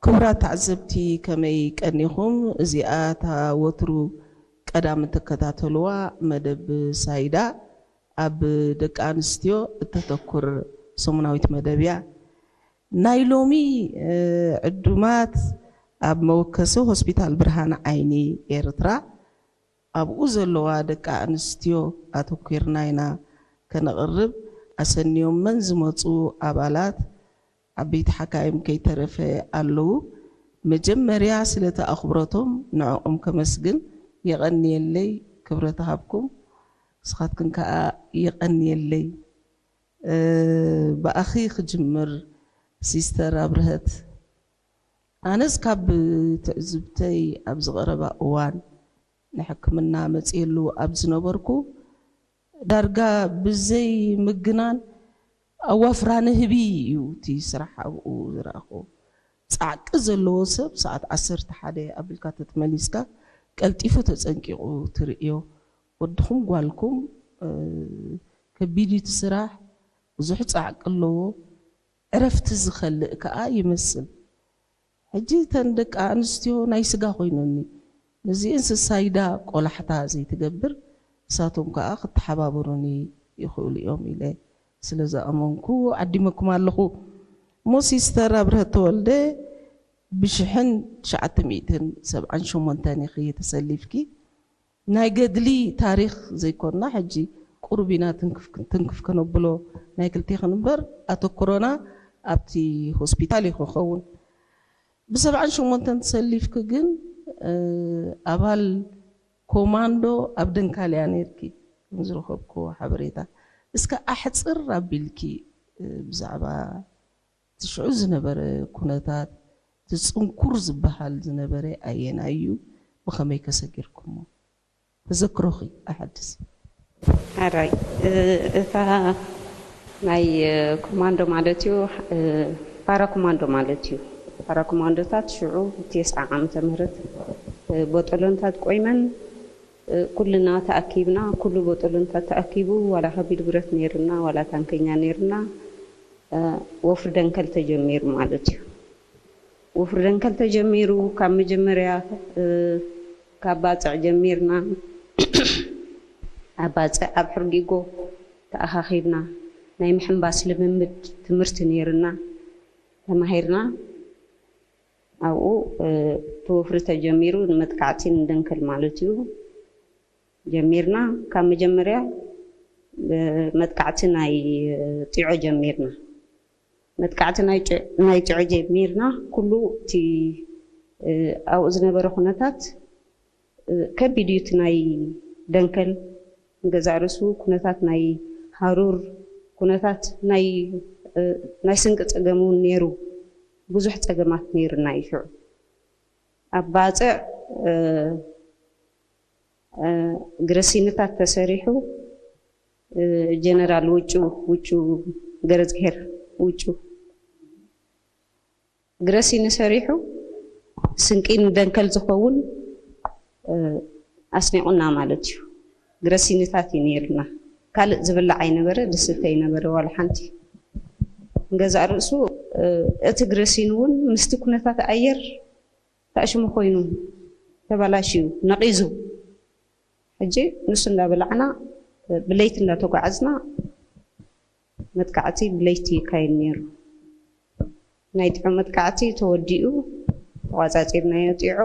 ክቡራት ተዓዘብቲ፣ ከመይ ቀኒኹም? እዚኣ እታ ወትሩ ቀዳም እትከታተልዋ መደብ ሳይዳ፣ ኣብ ደቂ ኣንስትዮ እተተኩር ሰሙናዊት መደብ እያ። ናይ ሎሚ፣ እ፣ ዕዱማት ኣብ መወከሲ ሆስፒታል ብርሃን ዓይኒ ኤርትራ፣ ኣብኡ ዘለዋ ደቂ ኣንስትዮ ኣተኲርና ኢና ከነቕርብ። ኣሰንዮመን ዝመጹ ኣባላት ዓበይቲ ሓካይም ከይተረፈ ኣለዉ። መጀመርያ ስለቲ ኣኽብሮቶም ንዕኦም ከመስግን። የቐንየለይ፣ ክብረት ሃብኩም። ንስኻትክን ከኣ የቐንየለይ። እ፣ ብኣኺ ክጅምር ሲስተር ኣብርሀት። ኣነስ ካብ ትዕዝብተይ ኣብዚ ቀረባ እዋን ንሕክምና መፅየሉ ኣብ ዝነበርኩ፣ ዳርጋ ብዘይ ምግናን ኣዋፍራ ንህቢ እዩ እቲ ስራሕ ኣብኡ ዝረኣኹ። ጻዕቂ ዘለዎ ሰብ ሰዓት ዓሰርተ ሓደ ኣቢልካ ተተመሊስካ ቀልጢፉ ተጸንቂቑ ትርእዮ። ወድኹም ጓልኩም፣ እ፣ ከቢድ እዩ እቲ ስራሕ፣ ብዙሕ ጻዕቂ ኣለዎ። ዕረፍቲ ዝኸልእ ከኣ ይመስል። ሕጂ እተን ደቂ ኣንስትዮ ናይ ስጋ ኮይነኒ፣ ነዚአን ስሳይዳ ቆላሕታ ዘይትገብር፣ ንሳቶም ከኣ ክተሓባበሩኒ ይኽእሉ እዮም ኢለ ስለ ዝኣመንኩ ዓዲመኩም ኣለኹ። እሞ ሲስተር ኣብርሀት ተወልደ፣ ብሽሕን ትሽዓተ ሚእትን ሰብዓን ሸሞንተን ኢኺ ተሰሊፍኪ። ናይ ገድሊ ታሪኽ ዘይኮንና፣ ሕጂ ቁሩብ ኢና ትንክፍ፣ ትንክፍ ከነብሎ። ናይ ክልቴኽን እምበር፣ ኣተኩሮና ኣብቲ ሆስፒታል እዩ ክኸውን። ብሰብዓን ሸሞንተን ተሰሊፍኪ ግን፣ እ፣ ኣባል ኮማንዶ ኣብ ደንካልያ ነይርኪ፣ ከም ዝረኸብክዎ ሓበሬታ። እስከ ኣሕጽር ኣቢልኪ፣ እ፣ ብዛዕባ እቲ ሽዑ ዝነበረ ኩነታት፣ እቲ ጽንኩር ዝበሃል ዝነበረ ኣየናይ እዩ? ብኸመይ ከ ሰጊርኩሞ? ተዘክሮኺ ኣሐድስ። ኣራይ፣ እ፣ እታ ናይ፣ እ፣ ኮማንዶ ማለት እዩ፣ እ፣ ፓራ ኮማንዶ ማለት እዩ። ፓራ ኮማንዶታት ሽዑ እቲ የስዓ ዓመተ ምህረት፣ እ፣ ቦጠሎንታት ቆይመን፣ እ፣ ኩልና ተኣኪብና፣ ኩሉ ቦጠሎንታት ተኣኪቡ፣ ዋላ ከቢድ ብረት ነይርና፣ ዋላ ታንከኛ ነይርና፣ እ፣ ወፍሪ ደንከል ተጀሚሩ ማለት እዩ። ወፍሪ ደንከል ተጀሚሩ፣ ካብ መጀመርያ፣ እ፣ ካብ ባጽዕ ጀሚርና፣ ኣብ ባጽዕ ኣብ ሕርጊጎ ተኣኻኺብና፣ ናይ ምሕንባስ ልምምድ ትምህርቲ ነይርና፣ ተማሂርና። ኣብኡ፣ እ፣ እቲ ወፍሪ ተጀሚሩ፣ ንመጥቃዕቲ ንደንከል ማለት እዩ፣ ጀሚርና። ካብ መጀመርያ፣ እ፣ መጥቃዕቲ ናይ፣ እ፣ ጢዖ ጀሚርና። መጥቃዕቲ ናይ ጭ-፣ ናይ ጭዑ ጀሚርና፣ ኩሉ እቲ፣ እ፣ ኣብኡ ዝነበረ ኩነታት፣ እ፣ ከቢድ እዩ። እቲ ናይ ደንከል ንገዛእ ርእሱ ኩነታት ናይ ሃሩር፣ ኩነታት ናይ፣ እ፣ ናይ ስንቂ ጸገም እውን ነይሩ። ብዙሕ ጸገማት ነይሩና እዩ ሽዑ። ኣብ ባጽዕ፣ እ፣ እ፣ ግረሲንታት ተሰሪሑ፣ እ፣ ጀነራል ውጩ፣ ውጩ ገረዝግሄር ውጩ ግረሲኒ ሰሪሑ፣ ስንቂ ንደንከል ዝኸውን፣ እ፣ ኣስኒቑና ማለት እዩ። ግረሲንታት እዩ ነይሩና። ካልእ ዝብላዕ ኣይነበረ፣ ዝስተ ኣይነበረ ዋላ ሓንቲ። ንገዛእ ርእሱ፣ እ፣ እቲ ግረሲን እውን ምስቲ ኩነታት ኣየር ተኣሽሙ ኮይኑ ተበላሽዩ፣ ነቒዙ። ሕጂ ንሱ እንዳበላዕና፣ ብለይቲ እንዳተጓዓዝና፣ መጥቃዕቲ ብለይቲ ይካየድ ነይሩ። ናይ ጢዖ መጥቃዕቲ ተወዲኡ፣ ተቋጻጺርናዮ ጢዖ።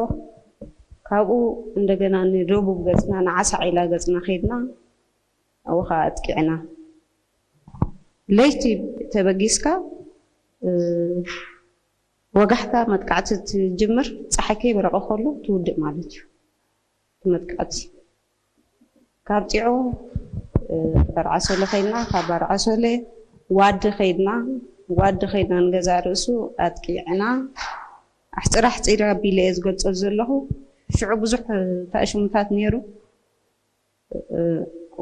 ካብኡ እንደገና ንደቡብ ገጽና፣ ንዓሳ ዒላ ገጽና ከይድና፣ ኣብኡ ኸዓ ኣጥቂዕና። ለይቲ ተበጊስካ፣ እ፣ ወጋሕታ መጥቃዕቲ ትጅምር፣ ጸሓይ ከይበረቐ ከሎ ትውድእ ማለት እዩ። እቲ መጥቃዕቲ ካብ ጢዖ፣ እ፣ በርዓሶለ ከይድና፣ ካብ በርዓሶለ ዋዲ ከይድና፣ ዋዲ ከይድና ንገዛእ ርእሱ ኣጥቂዕና፣ ኣሕጽር ኣሕጺር ኣቢለ እየ ዝገልጾ ዘለኹ። ሽዑ ብዙሕ ተኣሽሙታት ነይሩ። እ፣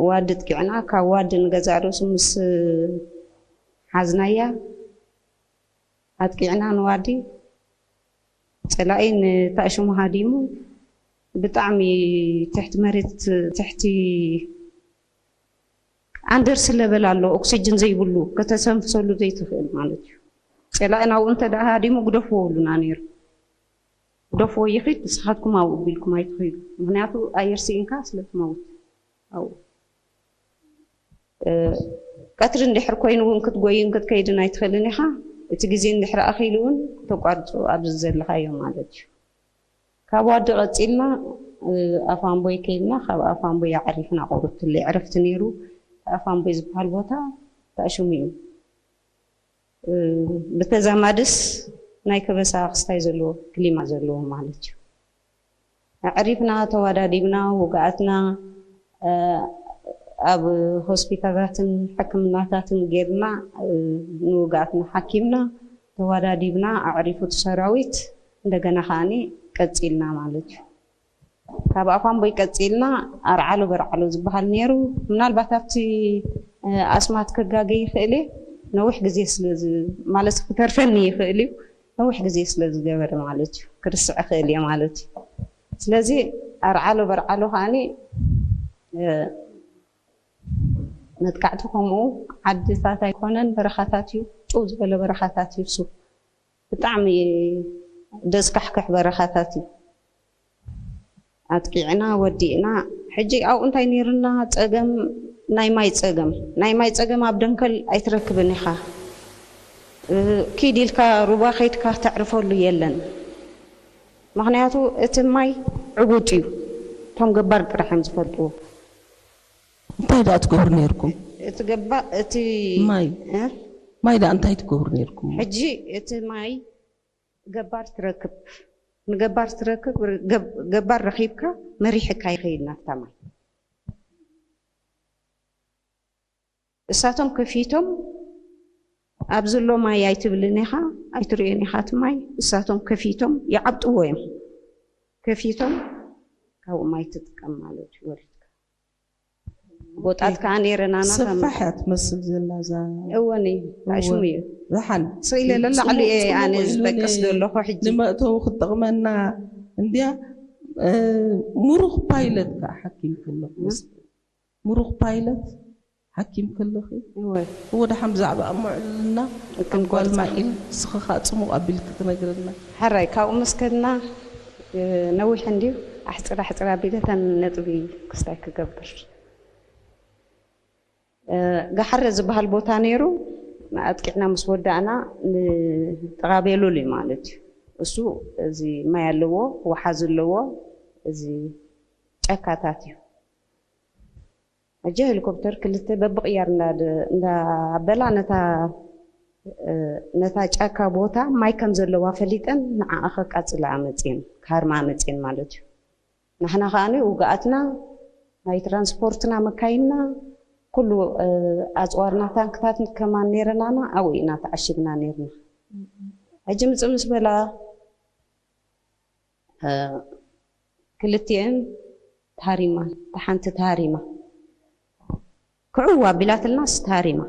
ዋዲ ኣጥቂዕና፣ ካብ ዋዲ ንገዛእ ርእሱ ምስ ሓዝናያ፣ ኣጥቂዕና ንዋዲ፣ ጸላኢ ንታእሽሙ ሃዲሙ፣ ብጣዕሚ ትሕቲ መሬት፣ ትሕቲ ኣንደርስ ለበል ኣሎ፣ ኦክሲጅን ዘይብሉ፣ ከተሰንፍሰሉ ዘይትኽእል ማለት እዩ። ጸላኢ ናብኡ እንተ ደኣ ሃዲሙ፣ ግደፍዎ ይብሉና ነይሩ። ዶፍ ወይ ይኺድ፣ ንስኻትኩም ኣብኡ ቢልኩም ኣይትኺዱ። ምኽንያቱ ኣየር ስኢንካ ስለ ትመውት ኣብኡ። እ፣ ቀትሪ እንድሕር ኮይኑ እውን ክትጎይን ክትከይድን ኣይትኽእልን ኢኻ። እቲ ግዜ እንድሕር ኣኺሉ እውን ተቋርጾ ኣብዚ ዘለኻዮ ማለት እዩ። ካብ ዋዲ ቀጺልና፣ እ፣ ኣፋምቦይ ከይድና፣ ካብ ኣፋምቦይ ኣዕሪፍና ቁሩብ ትልይ ዕረፍቲ ነይሩ። ኣፋምቦይ ዝበሃል ቦታ ተኣሽሙ እዩ። እ፣ ብተዛማድስ ናይ ከበሳ ክስታይ ዘለዎ ክሊማ ዘለዎ ማለት እዩ። ኣዕሪፍና፣ ተዋዳዲብና፣ ውግኣትና፣ እ፣ ኣብ ሆስፒታላትን ሕክምናታትን ጌርና፣ እ፣ ንውግኣትና ሓኪምና፣ ተዋዳዲብና፣ ኣዕሪፉ እቲ ሰራዊት፣ እንደገና ከኣኒ ቀጺልና ማለት እዩ። ካብ ኣፋምቦይ ቀጺልና ኣርዓሎ በርዓሎ ዝበሃል ነይሩ። ምናልባት ኣብቲ፣ እ፣ ኣስማት ክጋገ ይኽእል እየ። ነዊሕ ግዜ ስለ ዝ-፣ ማለት ክተርፈኒ ይኽእል እዩ። ነዊሕ ግዜ ስለ ዝገበረ ማለት እዩ። ክርስዕ እኽእል እየ ማለት እዩ። ስለዚ ኣርዓሎ በርዓሎ ከኣኒ፣ እ፣ መጥቃዕቲ ከምኡ ዓድታት ኣይኮነን፣ በረኻታት እዩ። ጭው ዝበለ በረኻታት እዩ እሱ። ብጣዕሚ ደስካሕክሕ በረኻታት እዩ። ኣጥቂዕና ወዲእና። ሕጂ ኣብኡ እንታይ ነይሩና? ጸገም፣ ናይ ማይ ጸገም። ናይ ማይ ጸገም ኣብ ደንከል ኣይትረክብን ኢኻ። እ፣ ኪድ ኢልካ ሩባ ከይድካ ተዕርፈሉ የለን። ምኽንያቱ እቲ ማይ ዕቡጥ እዩ። እቶም ገባር ጥራሕ እዮም ዝፈልጥዎ። እንታይ ደኣ ትገብሩ ነይርኩም? እቲ ገባ-፣ እቲ ማይ። እ? ማይ ደኣ እንታይ ትገብሩ ነይርኩም? ሕጂ እቲ ማይ ገባር ትረክብ፣ ንገባር ትረክብ፣ ገብ-፣ ገባር ረኺብካ መሪሕካ ይኸይድ ናብታ ማይ። እሳቶም ከፊቶም ኣብ ዘሎ ማይ ኣይትብልን ኢኻ፣ ኣይትርእዮን ኢኻ እቲ ማይ። እሳቶም ከፊቶም ይዓብጥዎ እዮም። ከፊቶም ካብኡ ማይ ትጥቀም ማለት እዩ ወሪድካ። ቦጣት ከዓ ነይረናና ከም ሰፋሕ እያ ትመስል ዘላ እዛ። እወኒ ታሽሙ እዩ። ዝሓን ስኢለ ለላዕሊ እየ ኣነ ዝበቀስ ዘለኹ ሕጂ። ንመእተዊ ክትጠቕመና እንድያ። እ፣ ሙሩኽ ፓይለት ከዓ ሓኪም ከለኹ ምስ-፣ ሙሩኽ ፓይለት ሓኪም ከለኺ እወ። እወ ደሓን ብዛዕባ ኣሞዕልና እክም ጓል ቆርጻ። ማኢል ንስኺ ከዓ ፅሙቕ ኣቢልኪ ትነግረና። ሕራይ ካብኡ መስከድና፣ እ፣ ነዊሕ እንድዩ። ኣሕፅር ኣሕፅር ኣቢለ እተን ነጥቢ ክስታይ ክገብር። እ፣ ጋሓረ ዝበሃል ቦታ ነይሩ። ኣጥቂዕና ምስ ወዳእና ንጥቓ ቤሉል እዩ ማለት እዩ። እሱ እዚ ማይ ኣለዎ፣ ወሓዚ ኣለዎ፣ እዚ ጫካታት እዩ። ሕጂ ሄሊኮፕተር ክልተ በብቕያር እንዳ-፣ እንዳበላ ነታ፣ እ፣ ነታ ጫካ ቦታ ማይ ከም ዘለዋ ፈሊጠን ንዓኣ ከቃጽላ መጽየን፣ ክሃርማ መጽየን ማለት እዩ። ንሕና ከኣ ውግኣትና፣ ናይ ትራንስፖርትና መካይንና፣ ኩሉ፣ እ፣ ኣጽዋርና፣ ታንክታት ከማን ነይረናና፣ ኣብኡ ኢና ተዓሺግና ነይርና። ሕጂ ምጽእ ምስ በላ፣ እ፣ ክልቲኤን ተሃሪማ፣ እታ ሓንቲ ተሃሪማ። ክዕው ኣቢላትልናስ ተሃሪማ።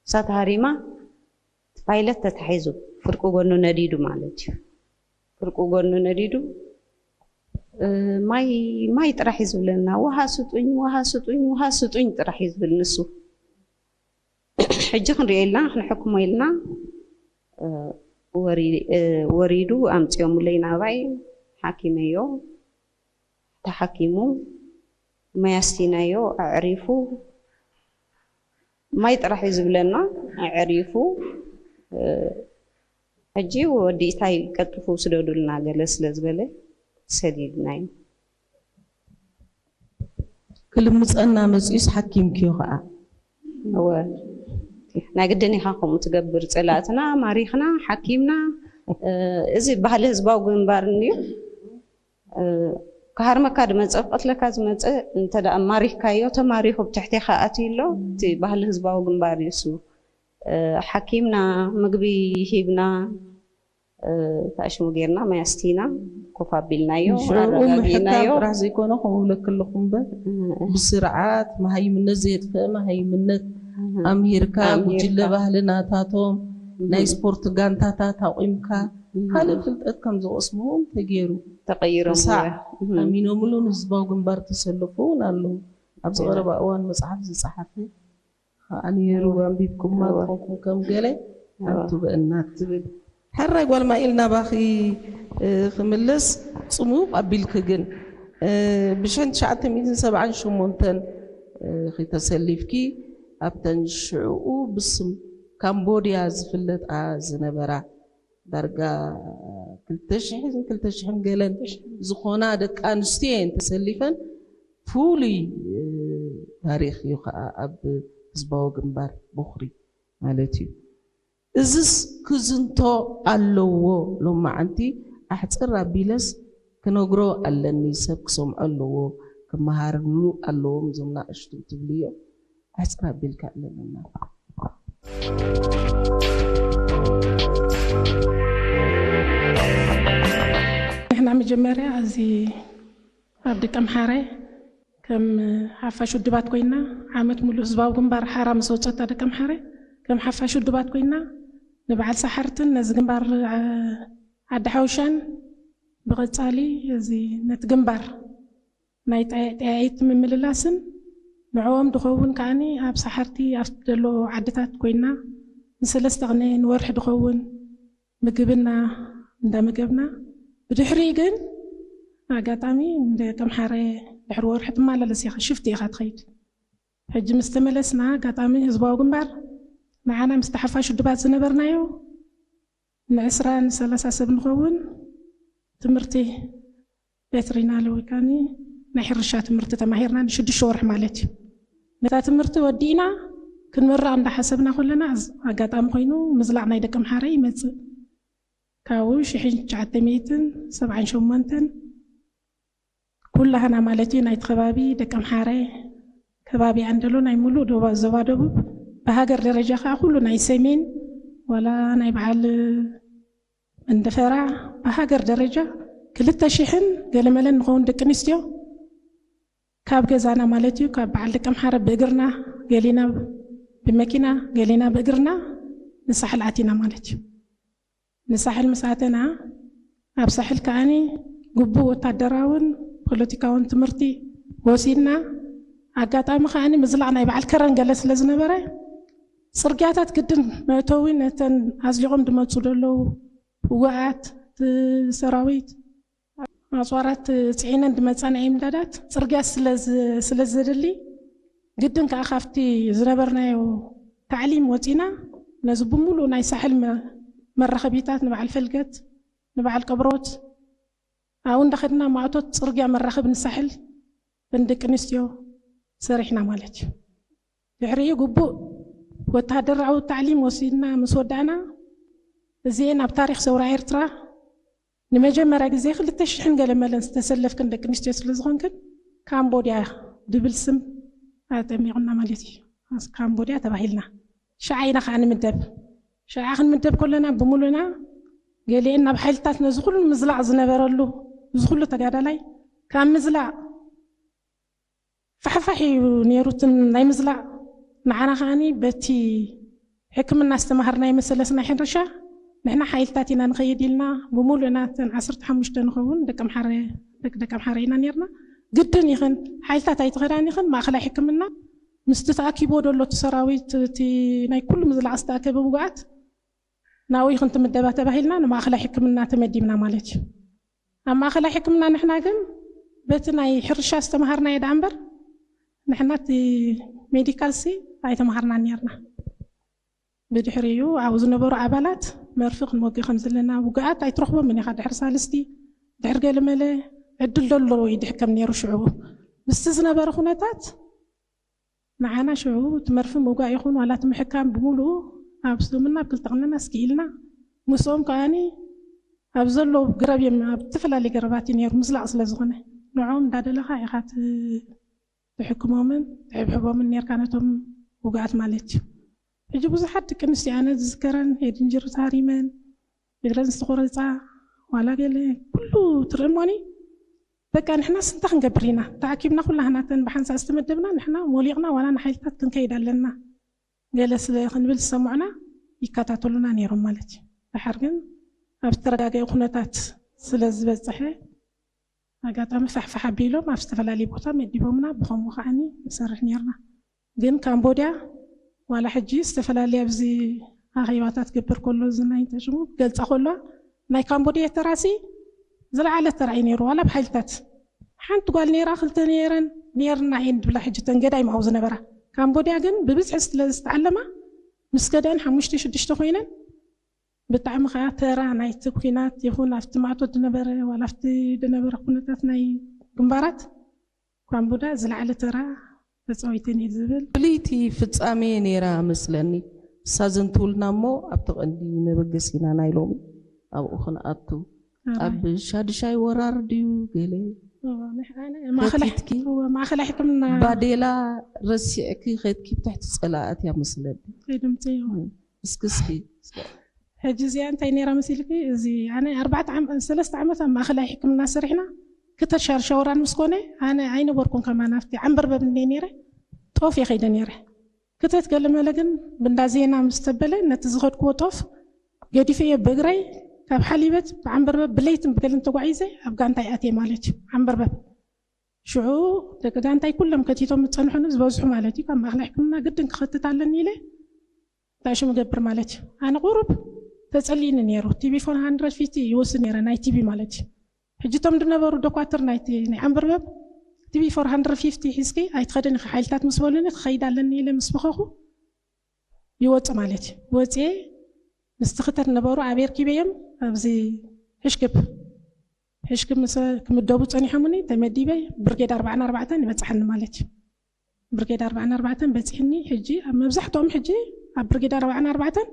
እሳ ተሃሪማ፣ እቲ ፓይለት ተታሒዙ፣ ፍርቂ ጎኑ ነዲዱ ማለት እዩ። ፍርቂ ጎኑ ነዲዱ፣ እ፣ ማይ፣ ማይ ጥራሕ እዩ ዝብለና። ውሃ ስጡኝ፣ ውሃ ስጡኝ፣ ውሃ ስጡኝ ጥራሕ እዩ ዝብል ንሱ። ሕጂ ክንሪኦ ኢልና፣ ክንሕክሞ ኢልና፣ እ፣ ወሪ-፣ እ፣ ወሪዱ ኣምጺኦምለይ ናባይ፣ ሓኪመዮ፣ ተሓኪሙ፣ ማይ ኣስቲናዮ፣ ኣዕሪፉ፣ ማይ ጥራሕ እዩ ዝብለና፣ ኣዕሪፉ፣ እ፣ ሕጂ ወዲ ኢታይ ቀልጥፉ ስደዱልና ገለ ስለ ዝበለ ሰዲድናዮ። ክልምፀና መፂኡስ ሓኪምክዮ ከዓ። እወ። ናይ ግድን ኢኻ ከምኡ ትገብር። ፀላእትና ማሪኽና፣ ሓኪምና፣ እ፣ እዚ ባህሊ ህዝባዊ ግንባር እንድዩ። እ፣ ክሃርመካ ዝመፀ፣ ክቐትለካ ዝመፀ፣ እንተ ደኣ ማሪኽካዮ፣ ተማሪኹ ኣብ ትሕቴኻ ኣትዩ ኣሎ። እቲ ባህሊ ህዝባዊ ግንባር እዩ እሱ። እ፣ ሓኪምና፣ ምግቢ ሂብና፣ እ፣ ታሽሙ ጌርና፣ ማይ ኣስቲና፣ ኮፍ ኣቢልናዮ፣ ንሽዑ ምሕካም ኣረጋጊእናዮ። ጥራሕ ዘይኮነ፣ ከምኡ ብለኪ ኣለኹ እምበር፣ እ፣ ብስርዓት መሃይምነት ዘየጥፍአ መሃይምነት እ፣ ኣምሂርካ፣ ኣምሂርካ። ጉጅለ ባህሊ ናታቶም፣ እ፣ ናይ ስፖርት ጋንታታት ኣቑምካ፣ እ፣ ካልእ ፍልጠት ከም ዝቐስሙ እውን ተገይሩ። ተቐይሮም ርሳዕ እወ። እ፣ ኣሚኖምሉ ንህዝባዊ ግንባር ተሰለፉ እውን ኣለዉ። ኣብዚ እወ። ቀረባ እዋን መፅሓፍ ዝፀሓፈ ከዓ ነይሩ፣ ኣንቢብኩማ እወ። ትኾንኩም ከም ገለ እወ። ሓንቲ በእናት ትብል። ሕራይ ጓል ማኢል ናባኺ ክምልስ፣ ጽሙቕ ኣቢልኪ ግን ብሽሕን ትሽዓተ ሚእትን ሰብዓን ሸሞንተን ተሰሊፍኪ፣ ኣብተን ሽዕኡ ብስም ካምቦድያ ዝፍለጣ ዝነበራ ዳርጋ ክልተ ሽሕን ክልተ ሽሕን ገለን ዝኾና ደቂ ኣንስትዮ እየን ተሰሊፈን። ፍሉይ ታሪኽ እዩ ከዓ ኣብ ህዝባዊ ግንባር ቦኽሪ ማለት እዩ። እዝስ ክዝንቶ ኣለዎ። ሎማዓንቲ ኣሕፅር ኣቢለስ ክነግሮ ኣለኒ፣ ሰብ ክሰምዖ ኣለዎ፣ ክመሃርሉ ኣለዎም እዞም ናእሽቱ ትብልዮ። ኣሕፅር ኣቢልካ ኣለና። ንሕና መጀመርያ እዚ ኣብ ደቀምሓረ ከም ሓፋሽ ውድባት ኮይና፣ ዓመት ሙሉእ ህዝባዊ ግንባር ሓራ ምስ ወፀታ ደቀምሓረ ከም ሓፋሽ ውድባት ኮይና፣ ንበዓል ሳሓርትን ነዚ ግንባር ዓዲ ሓውሻን ብቐፃሊ እዚ ነቲ ግንባር ናይ ጠያይቲ ምምልላስን ንዕኦም ድኸውን ከዓኒ ኣብ ሳሓርቲ ኣብቲ ዘሎ ዓድታት ኮይና ንሰለስተ ቅነ ንወርሒ ድኸውን ምግብና እንዳመገብና፣ ብድሕሪ ግን ኣጋጣሚ እንደ ቀምሓረ ድሕሪ ወርሒ ትመላለስ ኢኻ፣ ሽፍቲ ኢኻ ትኸይድ። ሕጂ ምስ ተመለስና ኣጋጣሚ ህዝባዊ ግንባር ንዓና ምስ ተሓፋሽ ውድባት ዝነበርናዮ ንዕስራ ንሰላሳ ሰብ ንኸውን ትምህርቲ ቬትሪናሪ ወይ ከዓኒ ናይ ሕርሻ ትምህርቲ ተማሂርና ንሽዱሽተ ወርሒ ማለት እዩ። ነታ ትምህርቲ ወዲእና ክንምረቕ እንዳሓሰብና ከለና ኣጋጣሚ ኮይኑ ምዝላቕ ናይ ደቂ ኣምሓረ ይመፅእ። ካብኡ ሽሕን ትሽዓተ ሚእትን ሰብዓን ሸሞንተን ኩላህና ማለት እዩ ናይቲ ከባቢ ደቂ ኣምሓረ ከባቢ ኣንደሎ ናይ ሙሉእ ዶባ ዞባ ደቡብ ብሃገር ደረጃ ከዓ ኩሉ ናይ ሰሜን ዋላ ናይ በዓል መንደፈራ ብሃገር ደረጃ ክልተ ሽሕን ገለመለን ንኸውን ደቂ ኣንስትዮ ካብ ገዛና ማለት እዩ ካብ በዓል ደቂ ኣምሓረ ብእግርና ገሊና ብመኪና ገሊና ብእግርና ንሳሕል ኣቲና ማለት እዩ። ንሳሕል ምስ ኣተና ኣብ ሳሕል ከዓኒ ግቡእ ወታደራውን ፖለቲካውን ትምህርቲ ወሲድና ኣጋጣሚ ከዓኒ ምዝላቕ ናይ በዓል ከረን ገለ ስለ ዝነበረ ፅርግያታት ግድን መእተዊ ነተን ኣዝሊቖም ዝመፁ ዘለዉ ህወሓት ሰራዊት ኣፅዋራት ፅዒነን ዝመፃ ናይ ምዳዳት ፅርግያ ስለ ዘድሊ ግድን ከዓ ካብቲ ዝነበርናዮ ታዕሊም ወፂና ነዚ ብምሉእ ናይ ሳሕል መራኸቢታት ንበዓል ፈልገት ንበዓል ቀብሮት ኣብኡ እንዳኸድና ማእቶት ፅርግያ መራኸቢ ንሳሕል ንደቂ ኣንስትዮ ሰሪሕና ማለት እዩ። ድሕሪኡ ግቡእ ወተሃደራዊ ታዕሊም ወሲድና ምስ ወዳእና እዚኤን ኣብ ታሪክ ሰውራ ኤርትራ ንመጀመርያ ግዜ ክልተ ሽሕን ገለ መለን ዝተሰለፍክን ደቂ ኣንስትዮ ስለ ዝኾንክን ካምቦድያ ድብል ስም ኣጠሚቑና ማለት እዩ። ካምቦድያ ተባሂልና ሽዓ ኢና ከዓ ንምደብ። ሽዓ ክንምደብ ከለና ብምሉእና ገሊኤን ናብ ሓይልታት ነዚ ኩሉ ምዝላቕ ዝነበረሉ እዚ ኩሉ ተጋዳላይ ካብ ምዝላቕ ፋሕፋሕ እዩ ነይሩ እቲ ናይ ምዝላቕ። ንዓና ከዓኒ በቲ ሕክምና ዝተማሃርናዮ መሰለስ ናይ ሕርሻ ንሕና ሓይልታት ኢና ንኸይድ ኢልና ብምሉእና እተን ዓሰርተ ሓሙሽተ ንኸውን ደቂ ኣምሓረ ደቂ ደቂ ኣምሓረ ኢና ነርና። ግድን ይኽን ሓይልታት ኣይትኸዳን ይኽን ማእኸላይ ሕክምና ምስቲ ተኣኪቦ ዘሎ እቲ ሰራዊት እቲ ናይ ኩሉ ምዝላቕ ዝተኣከበ ውጉኣት ናብኡ ይኹን ትምደባ ተባሂልና ንማእኸላይ ሕክምና ተመዲብና ማለት እዩ። ኣብ ማእኸላይ ሕክምና ንሕና ግን በቲ ናይ ሕርሻ ዝተምሃርናዮ ደኣ እምበር ንሕና እቲ ሜዲካል ሲ ኣይተምሃርናን ነርና። ብድሕሪኡ ኣብኡ ዝነበሩ ኣባላት መርፊ ክንወጊ ከም ዘለና ውግኣት ኣይትረኽቦምን ኢኻ ድሕሪ ሳልስቲ ድሕሪ ገለመለ ዕድል ደሎ ይድሕከም ነይሩ ሽዑ ምስቲ ዝነበረ ኩነታት ንዓና ሽዑ እቲ መርፊ ምውጋእ ይኹን ዋላ እቲ ምሕካም ብምሉኡ ኣብ ስምና ኣብ ክልተ ቅንና እስኪ ኢልና ምስኦም ከዓኒ ኣብ ዘሎ ግረብ እዮም ኣብ ዝተፈላለዩ ገረባት እዩ ነይሩ ምዝላቕ ስለ ዝኾነ ንዕኦም እንዳደለኻ ኢኻ ትሕክሞምን ትሕብሕቦምን ነርካ ነቶም ውግኣት ማለት እዩ። ሕጂ ብዙሓት ደቂ ኣንስትዮ ኣነ ዝዝከረን ኤድንጅር ታሪመን እግረን ዝተቆረፃ ዋላ ገለ ኩሉ ትርኢ እሞኒ በቃ ንሕና ስንታ ክንገብር ኢና ተኣኪብና ኩላህናተን ብሓንሳእ ዝተመደብና ንሕና ሞሊቕና ዋላ ንሓይልታት ክንከይድ ኣለና ገለ ስለ ክንብል ዝሰምዑና ይከታተሉና ነይሮም ማለት እዩ። ድሓር ግን ኣብ ዝተረጋገአ ኩነታት ስለ ዝበፅሐ ኣጋጣሚ ፋሕፋሕ ኣቢሎም ኣብ ዝተፈላለየ ቦታ መዲቦምና ብኸምኡ ከዓኒ ንሰርሕ ነርና። ግን ካምቦድያ ዋላ ሕጂ ዝተፈላለየ ኣብዚ ኣኼባታት ክገብር ከሎ፣ እዚ ናይ ተሽሙ ክገልጻ ከሎ፣ ናይ ካምቦድያ ተራሲ ዝለዓለ ተራ እዩ ነይሩ። ዋላ ኣብ ሓይልታት ሓንቲ ጓል ነይራ፣ ክልተ ነይረን፣ ነይርና እየን ድብላ። ሕጂ ተን ገዳይም ኣብኡ ዝነበራ፣ ካምቦድያ ግን ብብዝሒ ስለ ዝተዓለማ፣ ምስ ከደን ሓሙሽተ ሽዱሽተ ኮይነን፣ ብጣዕሚ ከዓ ተራ ናይቲ ኩናት ይኹን ኣብቲ ማእቶት ዝነበረ ዋላ ኣብቲ ዝነበረ ኩነታት ናይ ግንባራት፣ ካምቦድያ ዝለዓለ ተራ ተፃዊተን እየ ዝብል። ፍልይቲ ፍጻሜ ነይራ መስለኒ። እሳ ዘንትውልና እሞ ኣብቲ ቀንዲ መበገሲና ናይ ሎሚ ኣብኡ ክንኣቱ። ኣራይ። ኣብ ሻድሻይ ወራር ድዩ ገለ እዎ፣ ንሕ-፣ ኣነ ማእኸላይ፣ ከቲትኪ? እዎ፣ ማእኸላይ ሕክምና። ባዴላ ረሲዕኪ ከድኪ ብትሕቲ ጸላእት እያ መስለኒ። ከይድምፂ እዎ። እስኪ እስኪ። ሕጂ እዚኣ እንታይ ነይራ መሲልኪ? እዚ ኣነ ኣርባዕተ ዓመት፣ ሰለስተ ዓመት ኣብ ማእኸላይ ሕክምና ሰሪሕና፣ ክተት ሻድሻይ ወራር ምስ ኮነ ኣነ ኣይነበርኩን ከማን፣ ኣብቲ ዓንበርበብ እንደ ነይረ ጦፍ እየ ከይደ ነይረ። ክተት ገለመለ ግን ብንዳ ዜና ምስ ተበለ፣ ነቲ ዝኸድክዎ ጦፍ ገዲፈዮ ብእግረይ ካብ ሓሊበት ብዓንበርበብ ብለይትን ብገልን ተጓዒዘ ኣብ ጋንታይ ኣትየ ማለት እዩ። ዓንበርበብ ሽዑ ደቂ ጋንታይ ኩሎም ከቲቶም ዝጸንሑኒ ዝበዝሑ ማለት እዩ። ካብ ማእኸላይ ሕክምና ግድን ክኸትት ኣለኒ ኢለ እንታይ ሽም ገብር ማለት እዩ። ኣነ ቁሩብ ተጸሊኒ ነይሩ። ቲቢ ፎር ሃንድረድ ፊፍቲ ይወስድ ነይረ፣ ናይ ቲቢ ማለት እዩ። ሕጂ እቶም ዝነበሩ ዶኳትር ናይቲ ናይ ዓንበርበብ፣ ቲቢ ፎር ሃንድረድ ፊፍቲ ሒዝኪ ኣይትኸድን ኢኺ፣ ሓይልታት ምስ በሉኒ ክኸይድ ኣለኒ ኢለ ምስ በኸኹ ይወጽእ ማለት እዩ። ወጽኤ ምስቲ ክተት ነበሩ ኣበይ ኣርኪበዮም? ኣብዚ ሕሽክብ፣ ሕሽክብ ምስ ክምደቡ ጸኒሖምኒ፣ ተመዲበ ብርጌድ ኣርባዓን ኣርባዕተን ይበጽሓኒ ማለት እዩ። ብርጌድ ኣርባዓን ኣርባዕተን በጺሕኒ። ሕጂ ኣብ መብዛሕትኦም ሕጂ ኣብ ብርጌድ ኣርባዓን ኣርባዕተን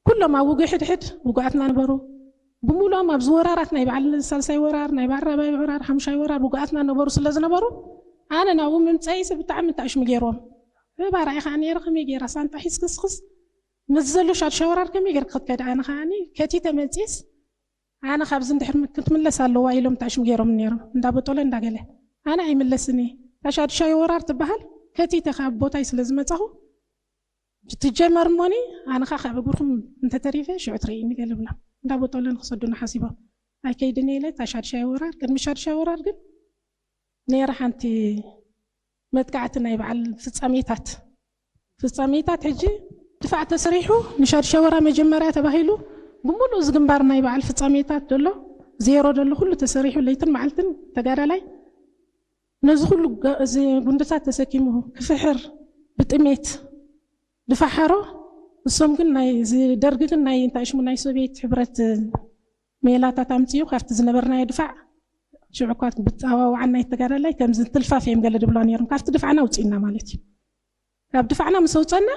ኩሎም ኣብ ውግእ ሕድሕድ ውጉኣትና ነበሩ። ብምሉኦም ኣብዚ ወራራት ናይ በዓል ሳልሳይ ወራር፣ ናይ በዓል ራብዓይ ወራር፣ ሓሙሻይ ወራር ውጉኣትና ነበሩ ስለ ዝነበሩ፣ ኣነ ናብኡ ምምጸኢስ ብጣዕሚ ተኣሽሙ ገይሮም። እባ ራእይ ከዓ ነይረ፣ ከመይ ገይራ ሳንጣ ሒዝክስክስ ምስ ዘሎ ሻድሻይ ወራር ከመይ ገይርክ ክትከዳ? ኣነ ከዓኒ ከቲተ መጺስ፣ ኣነ ካብዚ እንድሕር ክትምለስ ኣለዋ ኢሎም ተኣሽሙ ገይሮም ነይሮም፣ እንዳበጦለ እንዳገለ። ኣነ ኣይምለስን እየ። እታ ሻድሻይ ወራር ትበሃል ከቲተ ካብ ቦታይ ስለ ዝመጻኹ፣ ትጀመር እሞኒ፣ ኣነ ኸዓ ካብ እግርኹም እንተተሪፈ ሽዑ ትርእይኒ ገለ ብሎም፣ እንዳበጦለ ንክሰዱና ሓሲቦም። ኣይከይድን እየ ኢለ፣ እታ ሻድሻይ ወራር፣ ቅድሚ ሻድሻይ ወራር ግን ነይራ ሓንቲ መጥቃዕቲ ናይ በዓል ፍጻሜታት። ፍጻሜታት ሕጂ ድፋዕ ተሰሪሑ፣ ንሻድሻይ ወራር መጀመርያ ተባሂሉ፣ ብምሉእ እዚ ግንባር ናይ በዓል ፍጻሜታት ዘሎ፣ ዜሮ ዘሎ ኩሉ ተሰሪሑ፣ ለይትን መዓልትን ተጋዳላይ ነዚ ኩሉ ገ-፣ እዚ ጉንድታት ተሰኪሙ ክፍሕር ብጥሜት ድፋሓሮ። እሶም ግን ናይ፣ እዚ ደርጊ ግን ናይ እንታይ ሽሙ ናይ ሶቪየት ሕብረት ሜላታት ኣምጺኡ ካብቲ ዝነበርናዮ ድፋዕ ሽዑ እኳ ብኣዋውዓን ናይ ተጋዳላይ ከምዚ ትልፋፍ እዮም ገለ ድብሎ ነይሮም። ካብቲ ድፋዕና ኣውጺእና ማለት እዩ። ካብ ድፋዕና ምስ ኣውጸና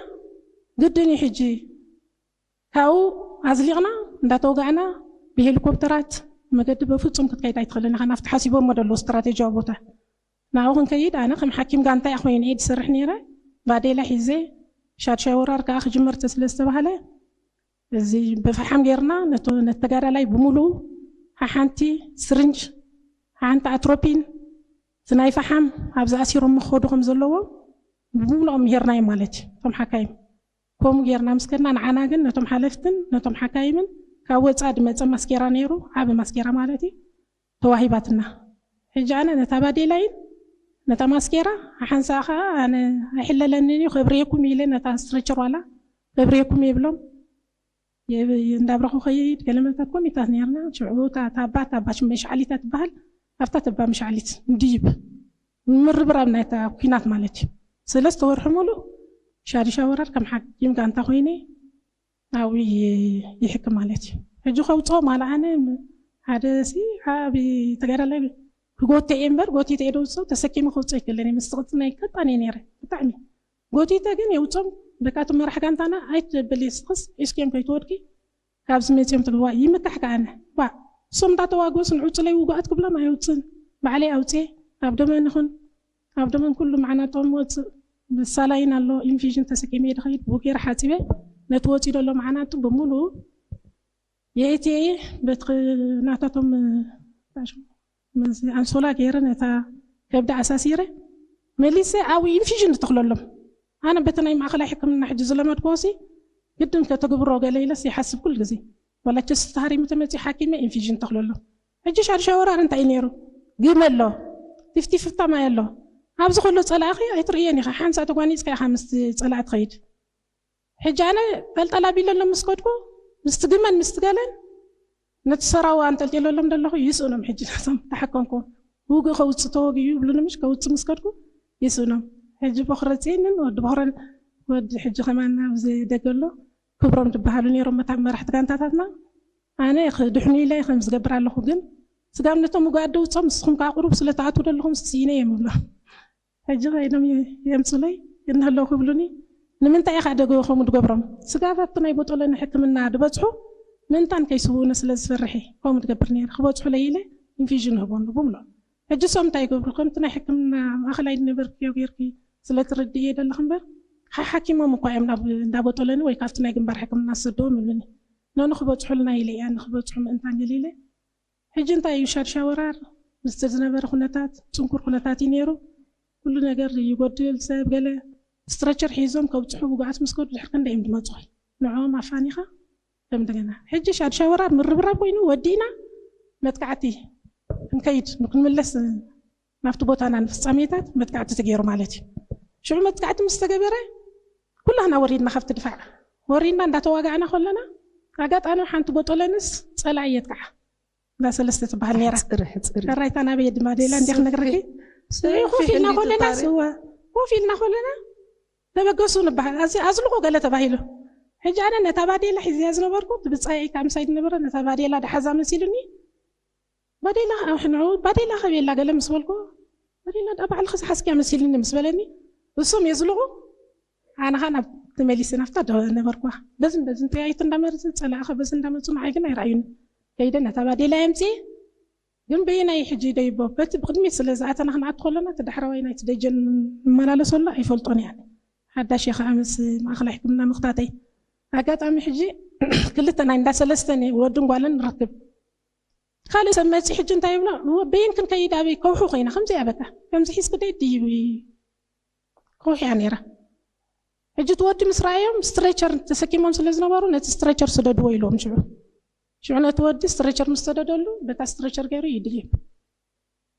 ግድን እዩ ሕጂ ካብኡ ኣዝሊቕና እንዳተወጋዕና ብሄሊኮፕተራት መገዲ በፍጹም ክትከይድ ኣይትኽእልን ኢኻ ናብቲ ሓሲቦሞ ደለዉ ስትራቴጂያዊ ቦታ። ናብኡ ክንከይድ ኣነ ከም ሓኪም ጋንታ እያ ኮይነ እየ ዝሰርሕ ነይረ። ባዴላ ሒዘ ሻድሻይ ወራር ከዓ ክጅመር ስለ ዝተባህለ እዚ ብፈሓም ጌርና ነቶ-፣ ነቲ ተጋዳላይ ብምሉኡ ሓሓንቲ ስርንጅ፣ ሓንቲ ኣትሮፒን፣ እቲ ናይ ፈሓም ኣብዚ ኣሲሮም ክኸዱ ከም ዘለዎም ብምሉኦም ምሂርናዮም ማለት እዩ። እቶም ሓካይም ከምኡ ጌርና ምስ ከድና፣ ንዓና ግን ነቶም ሓለፍትን ነቶም ሓካይምን ካብ ወጻኢ ድመጸ ማስኬራ ነይሩ፣ ዓቢ ማስኬራ ማለት እዩ፣ ተዋሂባትና። ሕጂ ኣነ ነታ ባዴላይን ነታ ማስኬራ ሓሓንሳእ ኸኣ ኣነ ኣይሕለለንን እዩ፣ ከብርየኩም ኢለ ነታ ስትሬቸር ዋላ ከብርየኩም እየ ብሎም የብ-፣ እንዳብረኹ ኸይድ ገለመታት ኮሚታት ነርና። ሽዑ እታ፣ እታ ኣባ፣ እታ ኣባ ሽመይ ሻዕሊታ ትበሃል፣ ኣብታ ተባ ምሻዕሊት እንድይብ ምርብራብ ናይታ ኲናት ማለት እዩ። ሰለስተ ወርሒ ሙሉእ ሻድሻ ወራር ከም ሓኪም ጋንታ ኮይነ ኣብኡ ይ-፣ ይሕክም ማለት እዩ። ሕጂ ከውፅኦ ማለ ኣነ ሓደ ሲ ዓቢ ተጋዳላይ ክጎተ እየ እምበር፣ ጎቲተ እየ ደውፅኦ፣ ተሰኪመ ከውፅኦ ኣይክእልን እየ። ምስ ትቕፅል ናይ ቀጣን እየ ነይረ፣ ብጣዕሚ ጎቲተ ግን የውፅኦም። በቃ እቶም መራሕ ጋንታና ኣይትበሊ ስኽስ ሒዝክዮም ከይትወድቂ፣ ካብዚ መፅኦም ትግባ ይምካሕ ከኣነ። ባ እሶም እንዳተዋግኡስ ንዕፁለይ ውጉኣት ክብሎም ኣይውፅን። ባዕለይ ኣውፅኤ፣ ኣብ ደመን ይኹን ኣብ ደመን ኩሉ መዓናጦም ወፅእ። ብሳላይን ኣሎ፣ ኢንፊዥን ተሰኪመ እየ ድኸይድ፣ ብኡ ገይረ ሓፂበ ነቲ ወፂኡ ዘሎ መዓናጡ ብምሉኡ የእትየ እየ። በቲ ኽ-፣ ናታቶም፣ ምስ ኣንሶላ ገይረ ነታ ከብዲ ኣሳሲረ መሊሰ ኣብኡ ኢንፊዥን ዝተኽለሎም። ኣነ በቲ ናይ ማእኸላይ ሕክምና ሕጂ ዝለመድክዎሲ ግድን ከተግብሮ ገለ ኢለስ ይሓስብ ኩሉ ግዜ። ዋላ ቸስት ተሃሪሙ ተመፅዩ ሓኪመ ኢንፊዥን ተኽለሎም። ሕጂ ሻድሻይ ወራር እንታይ እዩ ነይሩ? ግመ ኣሎ፣ ፊፍቲ ፊፍታ ማይ ኣሎ። ኣብዚ ከሎ ፀላእኺ ኣይትርእዮን ኢኻ። ሓንሳእ ተጓኒፅካ ኢኻ ምስቲ ፀላእ ትኸይድ። ሕጂ ኣነ ጠልጠል ኣቢለሎም ምስ ከድኩ፣ ምስቲ ግመን ምስቲ ገለን ነቲ ሰራዊ ኣንጠልጢለሎም ዘለኹ ይስእኖም። ሕጂ ናቶም ተሓከምኩ፣ ውግእ ከውፅእ ተወግዩ ይብሉኒ፣ ምሽ ከውፅእ ምስ ከድኩ ይስእኖም። ሕጂ ቦኽረ ፅንን ወዲ ቦኽረ፣ ወዲ ሕጂ ከማን ኣብዚ ደገ ኣሎ፣ ክብሮም ዝበሃሉ ነይሮም መታ-፣ መራሕቲ ጋንታታትና። ኣነ ክድሕኑ ኢለ ከም ዝገብር ኣለኹ፣ ግን ስጋብ ነቶም ውጉኣት ደውፆም፣ ንስኹም ከዓ ቁሩብ ስለ ትኣትዉ ዘለኹም ስኢነ እዮም ይብሎም። ሕጂ ከይዶም የ-፣ የምፁለይ፣ እንህለው ክብሉኒ፣ ንምንታይ ኢኻ ደገ ከምኡ ትገብሮም? ስጋብ ኣብቲ ናይ ቦጦለኒ ሕክምና ዝበፅሑ ምእንታን ከይስውኡኒ ስለ ዝፈርሕ እየ ከምኡ ትገብር ነይረ። ክበፅሑለይ ኢለ ኢንፊዥን ንህቦም ንብሎ። ሕጂ እሶም እንታይ ይገብሩ? ከምቲ ናይ ሕክምና ማእኸላይ ዝነበርክዮ ጌርኪ ስለ ትርድእዮ ዘለኺ እምበር፣ ሓ-፣ ሓኪሞም እኳ እዮም ናብ እንዳ ቦጦለኒ ወይ ካብቲ ናይ ግንባር ሕክምና ዝሰደዎም ይብሉኒ። ነኑ ክበፅሑልና ኢለ እያ፣ ንክበፅሑ ምእንታን ገለ ኢለ። ሕጂ እንታይ እዩ ሻድሻ ወራር ምስቲ ዝነበረ ኩነታት፣ ፅንኩር ኩነታት እዩ ነይሩ። ኩሉ ነገር ይጎድል፣ ሰብ ገለ ስትረቸር ሒዞም ከብፅሑ ውጉኣት ምስ ከዱ ድሕሪ ክንደይ እዮም ዝመፁ? ንዕኦም ኣፋኒኻ ከም እንደገና። ሕጂ ሻድሻ ወራር ምርብራብ ኮይኑ ወዲእና መጥቃዕቲ ክንከይድ፣ ንክንምለስ ናብቲ ቦታና ንፍፃሜታት መጥቃዕቲ ተገይሩ ማለት እዩ። ሽዑ መጥቃዕቲ ምስ ተገበረ ኩላህና ወሪድና ካብቲ ድፋዕ። ወሪድና እንዳተዋጋዕና ከለና ኣጋጣሚ ሓንቲ ቦጦለንስ ፀላኢ የጥቃዓ። እንዳ ሰለስተ ትበሃል ነይራ። ሕፅሪ፣ ሕፅሪ። ሕራይታ ናበይ ድማ ደላ እንዲያ ክነግረኪ። ሰፊሕ፣ ሰፊሕ ኮፍ ኢልና እንዲ ከለና ትታሪ። ስዋ፣ ኮፍ ኢልና ከለና ተበገሱ ንበሃል። ኣዚ-፣ ኣዝልቑ ገለ ተባሂሉ። ሕጂ ኣነ ነታ ባዴላ ሒዝያ ዝነበርኩ፣ እቲ ብጻየይ ካብ ምሳይ ዝነበረ ነታ ባዴላ ደሓዛ መሲሉኒ። ባዴላ፣ ኣሕ፣ ንዑ፣ ባዴላ ከቤላ ገለ ምስ በልኩ፣ ባዴላ ዳ ባዕልኺ ዝሓዝክያ መሲሉኒ ምስ በለኒ፣ እሶም የዝልቑ፣ ኣነ ኸኣ ናብ ተመሊሰ ናብታ ዶ-፣ ነበርኩዋ። በዝን በዝን ጠያይቱ እንዳመረዘ፣ ጸላእኸ በዚ እንዳመጹ ንዓይ ግን ኣይረኣዩኒ። ከይደ ነታ ባዴላ የምጽእ፣ ግን በየናይ ሕጂ ደይቦ፣ በቲ ብቕድሚት ስለ ዝኣተና ክንኣቱ ከለና፣ እቲ ዳሕረዋይ ናይቲ ደጀን ንመላለሰሉ ኣይፈልጦን እየ። ሓዳሽ እየ ኸኣ ምስ ማእኸላይ ሕክምና ምኽታተይ። ኣጋጣሚ ሕጂ ክልተ ናይ እንዳ ሰለስተን ወድን ጓልን ንረክብ። ካልእ ሰብ መጺ ሕጂ እንታይ ይብሎ? እወ፣ በየን ክንከይድ ኣበይ ከውሒ ኮይና፣ ከምዚኣ በቃ። ከምዚ ሒዝኪ ደይ ድይብ ከውሒ እያ ነይራ። ሕጂ እቲ ወዲ ምስ ረኣዮም ስትሬቸር ተሰኪሞም ስለ ዝነበሩ፣ ነቲ ስትሬቸር ስደድዎ ኢልዎም ሽዑ። ሽዑ ነቲ ወዲ ስትሬቸር ምስ ተደደሉ፣ በታ ስትሬቸር ገይሩ ይድይብ።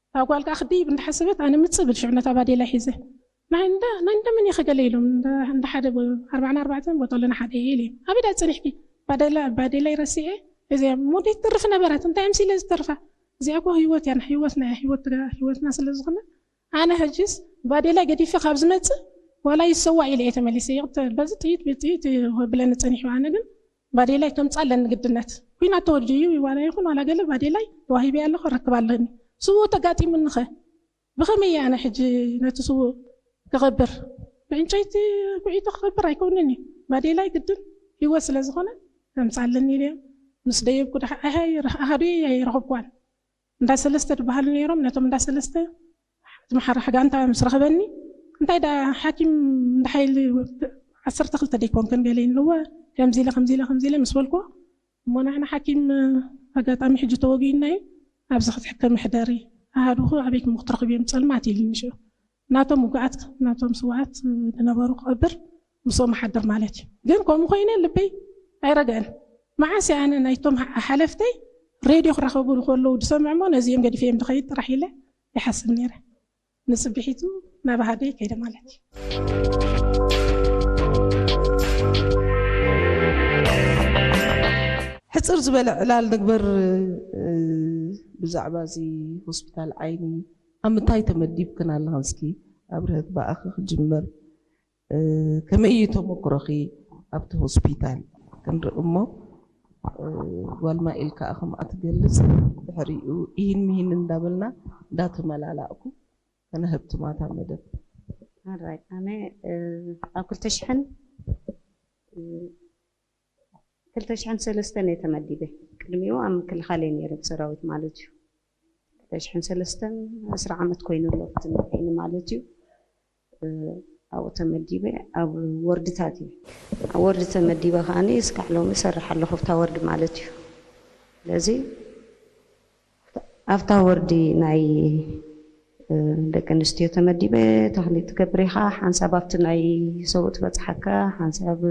እታ ጓል ከኣ ክድይብ እንዳሓሰበት፣ ኣነ ምጽእ ብል ሽዑ ነታ ባዴላ ሒዘ። ናይ እንዳ፣ ናይ እንዳ መን ኢኺ ገለ ኢሎም፣ እንዳ፣ እንዳ ሓደ ቦ-፣ ኣርባዕን ኣርባዕተን ቦጦለኒ ሓደ እየ ኢለ። ኣበይ ዳ ጸኒሕኪ? ባዴላ፣ ባዴላይ ረሲዐ፣ እዚኣ ሞዴት ትርፍ ነበረት፣ እንታይ ኣምሲለ ዝተርፋ? እዚኣ እኮ ህይወት እያ፣ ህይወትና እያ፣ ህይወት ትጋ-፣ ህይወትና ስለ ዝኾነ፣ ኣነ ሕጂስ ባዴላይ ገዲፈ ካብ ዝመጽእ፣ ዋላ ይሰዋእ ኢለ እየ ተመሊሰ። ይቕተ-፣ በዚ ጥይት፣ ብጥይት ይብለኒ ጸኒሑ፣ ኣነ ግን ባዴላይ ከምጽእ ኣለኒ ግድነት። ኲናት ተወዲኡ እዩ፣ ዋላ ይኹን ዋላ ገለ ባዴላይ ተዋሂበ ኣለኹ፣ እረክብ ኣለኒ። ስዉእ ተጋጢሙኒ ኸ? ብኸመይ እየ ኣነ ሕጂ ነቲ ስዉእ ክቐብር? ብዕንጨይቲ ኩዒቶ ክቐብር ኣይከውንን እዩ። ባዴላይ ግድን ህይወት ስለ ዝኾነ ከምጽእ ኣለኒ ኢለ እየ። ምስ ደየብኩ ደሓ-፣ ኣሃ፣ ኣሃዱ ኣይረኸብኩዋን። እንዳ ሰለስተ ዝበሃሉ ነይሮም፣ ነቶም እንዳ ሰለስተ ዝመሓርሕ ጋንታ ምስ ረኸበኒ፣ እንታይ ደኣ ሓኪም እንዳ ሓይሊ ዓሰርተ ክልተ ደይኮንክን ገለ ኢልዎ፣ ከምዚ ኢለ፣ ከምዚ ኢለ፣ ከምዚ ኢለ ምስ በልኩዎ፣ እሞ ንሕና ሓኪም ኣጋጣሚ ሕጂ ተወጊኡና እዩ፣ ኣብዚ ክትሕከሚ ሕደሪ፣ ኣሃዱኺ ኣበይ ክትረኽብዮም ጸልማት ኢሉኒ ሽዑ። ናቶም ውጉኣት፣ ናቶም ስዉኣት ዝነበሩ ክቐብር ምስኦም እሓድር ማለት እዩ። ግን ከምኡ ኮይነ ልበይ ኣይረግአን። መዓስ እየ ኣነ ናይቶም ሓ-፣ ሓለፍተይ ሬድዮ ክራኸቡ ከለዉ ዝሰምዕ እሞ ነዚኦም ገዲፈ እዮም ዝኸይድ ጥራሕ ኢለ ይሓስብ ነይረ። ንጽብሒቱ ናብ ኣሃደይ ከይደ ማለት እዩ። ሕጽር ዝበለ ዕላል ንግበር፣ እ፣ ብዛዕባ እዚ ሆስፒታል ዓይኒ ኣብ ምንታይ ተመዲብክን ኣለኽን? እስኪ ኣብርሀት ብኣኺ ክጅምር። እ፣ ከመይ እዩ ተመክሮኺ ኣብቲ ሆስፒታል? ክንርኢ እሞ፣ እ፣ ጓል ማኤል ከኣ ከምኣ ትገልጽ። ድሕሪኡ ኢሂን ምሂን እንዳበልና እንዳተመላላእኩ ከነህብትማ እታ መደብ። ኣራይ፣ ኣነ፣ እ፣ ኣብ ክልተ ሽሕን፣ እ፣ ክልተ ሽሕን ሰለስተን እየ ተመዲበ። ቅድሚኡ ኣብ ምክልኻል እየ ነይረ፣ ብሰራዊት ማለት እዩ። ክልተ ሽሕን ሰለስተን፣ ዕስራ ዓመት ኮይኑ ኣሎ፣ ክትንበይኒ ማለት እዩ። እ፣ ኣብኡ ተመዲበ፣ ኣብ ወርድታት እየ። ኣብ ወርዲ ተመዲበ ከኣኒ እስካዕ ሎሚ እሰርሕ ኣለኹ፣ ኣብታ ወርዲ ማለት እዩ። ስለዚ ኣብታ ወርዲ ናይ፣ እ፣ ደቂ ኣንስትዮ ተመዲበ፣ ተኽሊ ትገብር ኢኻ፣ ሓንሳብ ኣብቲ ናይ ሰብኡት በጽሓካ፣ ሓንሳብ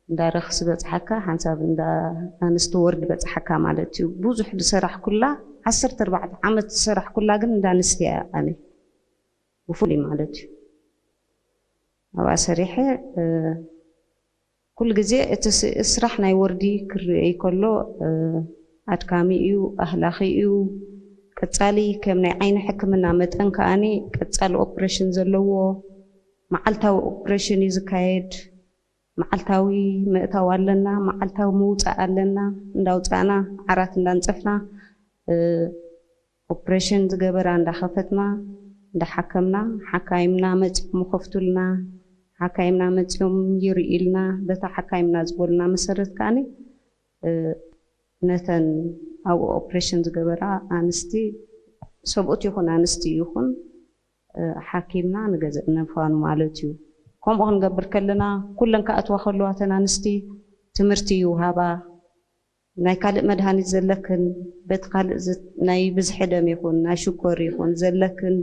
እንዳ ረኽሲ በጽሓካ፣ ሓንሳብ እንዳ ኣንስቲ ወርዲ በጽሓካ ማለት እዩ። ብዙሕ ዝሰራሕኩላ፣ ዓሰርተ ኣርባዕተ ዓመት ዝሰራሕኩላ ግን እንዳ ኣንስቲ እያ ኣነ፣ ብፍሉይ ማለት እዩ። ኣብኣ ሰሪሐ፣ እ፣ ኩሉ ግዜ እቲ ስ- ስራሕ ናይ ወርዲ ክረኣይ ከሎ፣ እ፣ ኣድካሚ እዩ፣ ኣህላኺ እዩ። ቀጻሊ ከም ናይ ዓይኒ ሕክምና መጠን ከኣኒ ቀጻሊ ኦፕሬሽን ዘለዎ፣ መዓልታዊ ኦፕሬሽን እዩ ዝካየድ። መዓልታዊ ምእታው ኣለና፣ መዓልታዊ ምውጻእ ኣለና። እንዳውጻእና፣ ዓራት እንዳንጸፍና፣ እ፣ ኦፕሬሽን ዝገበራ እንዳኸፈትና፣ እንዳሓከምና፣ ሓካይምና መጺኦም ይኸፍቱልና፣ ሓካይምና መጺኦም ይርእዩልና። በታ ሓካይምና ዝበሉና መሰረት ከኣኒ፣ እ፣ ነተን ኣብኡ ኦፕሬሽን ዝገበራ ኣንስቲ፣ ሰብኡት ይኹን ኣንስቲ ይኹን፣ እ፣ ሓኪምና ንገዝእ ነፋኑ ማለት እዩ። ከምኡ ክንገብር ከለና፣ ኩለን ክኣትዋ ከለዋ እተን ኣንስቲ ትምህርቲ ይውሃባ። ናይ ካልእ መድሃኒት ዘለክን፣ በቲ ካልእ ዝ-፣ ናይ ብዝሒ ደም ይኹን ናይ ሽኮር ይኹን ዘለክን፣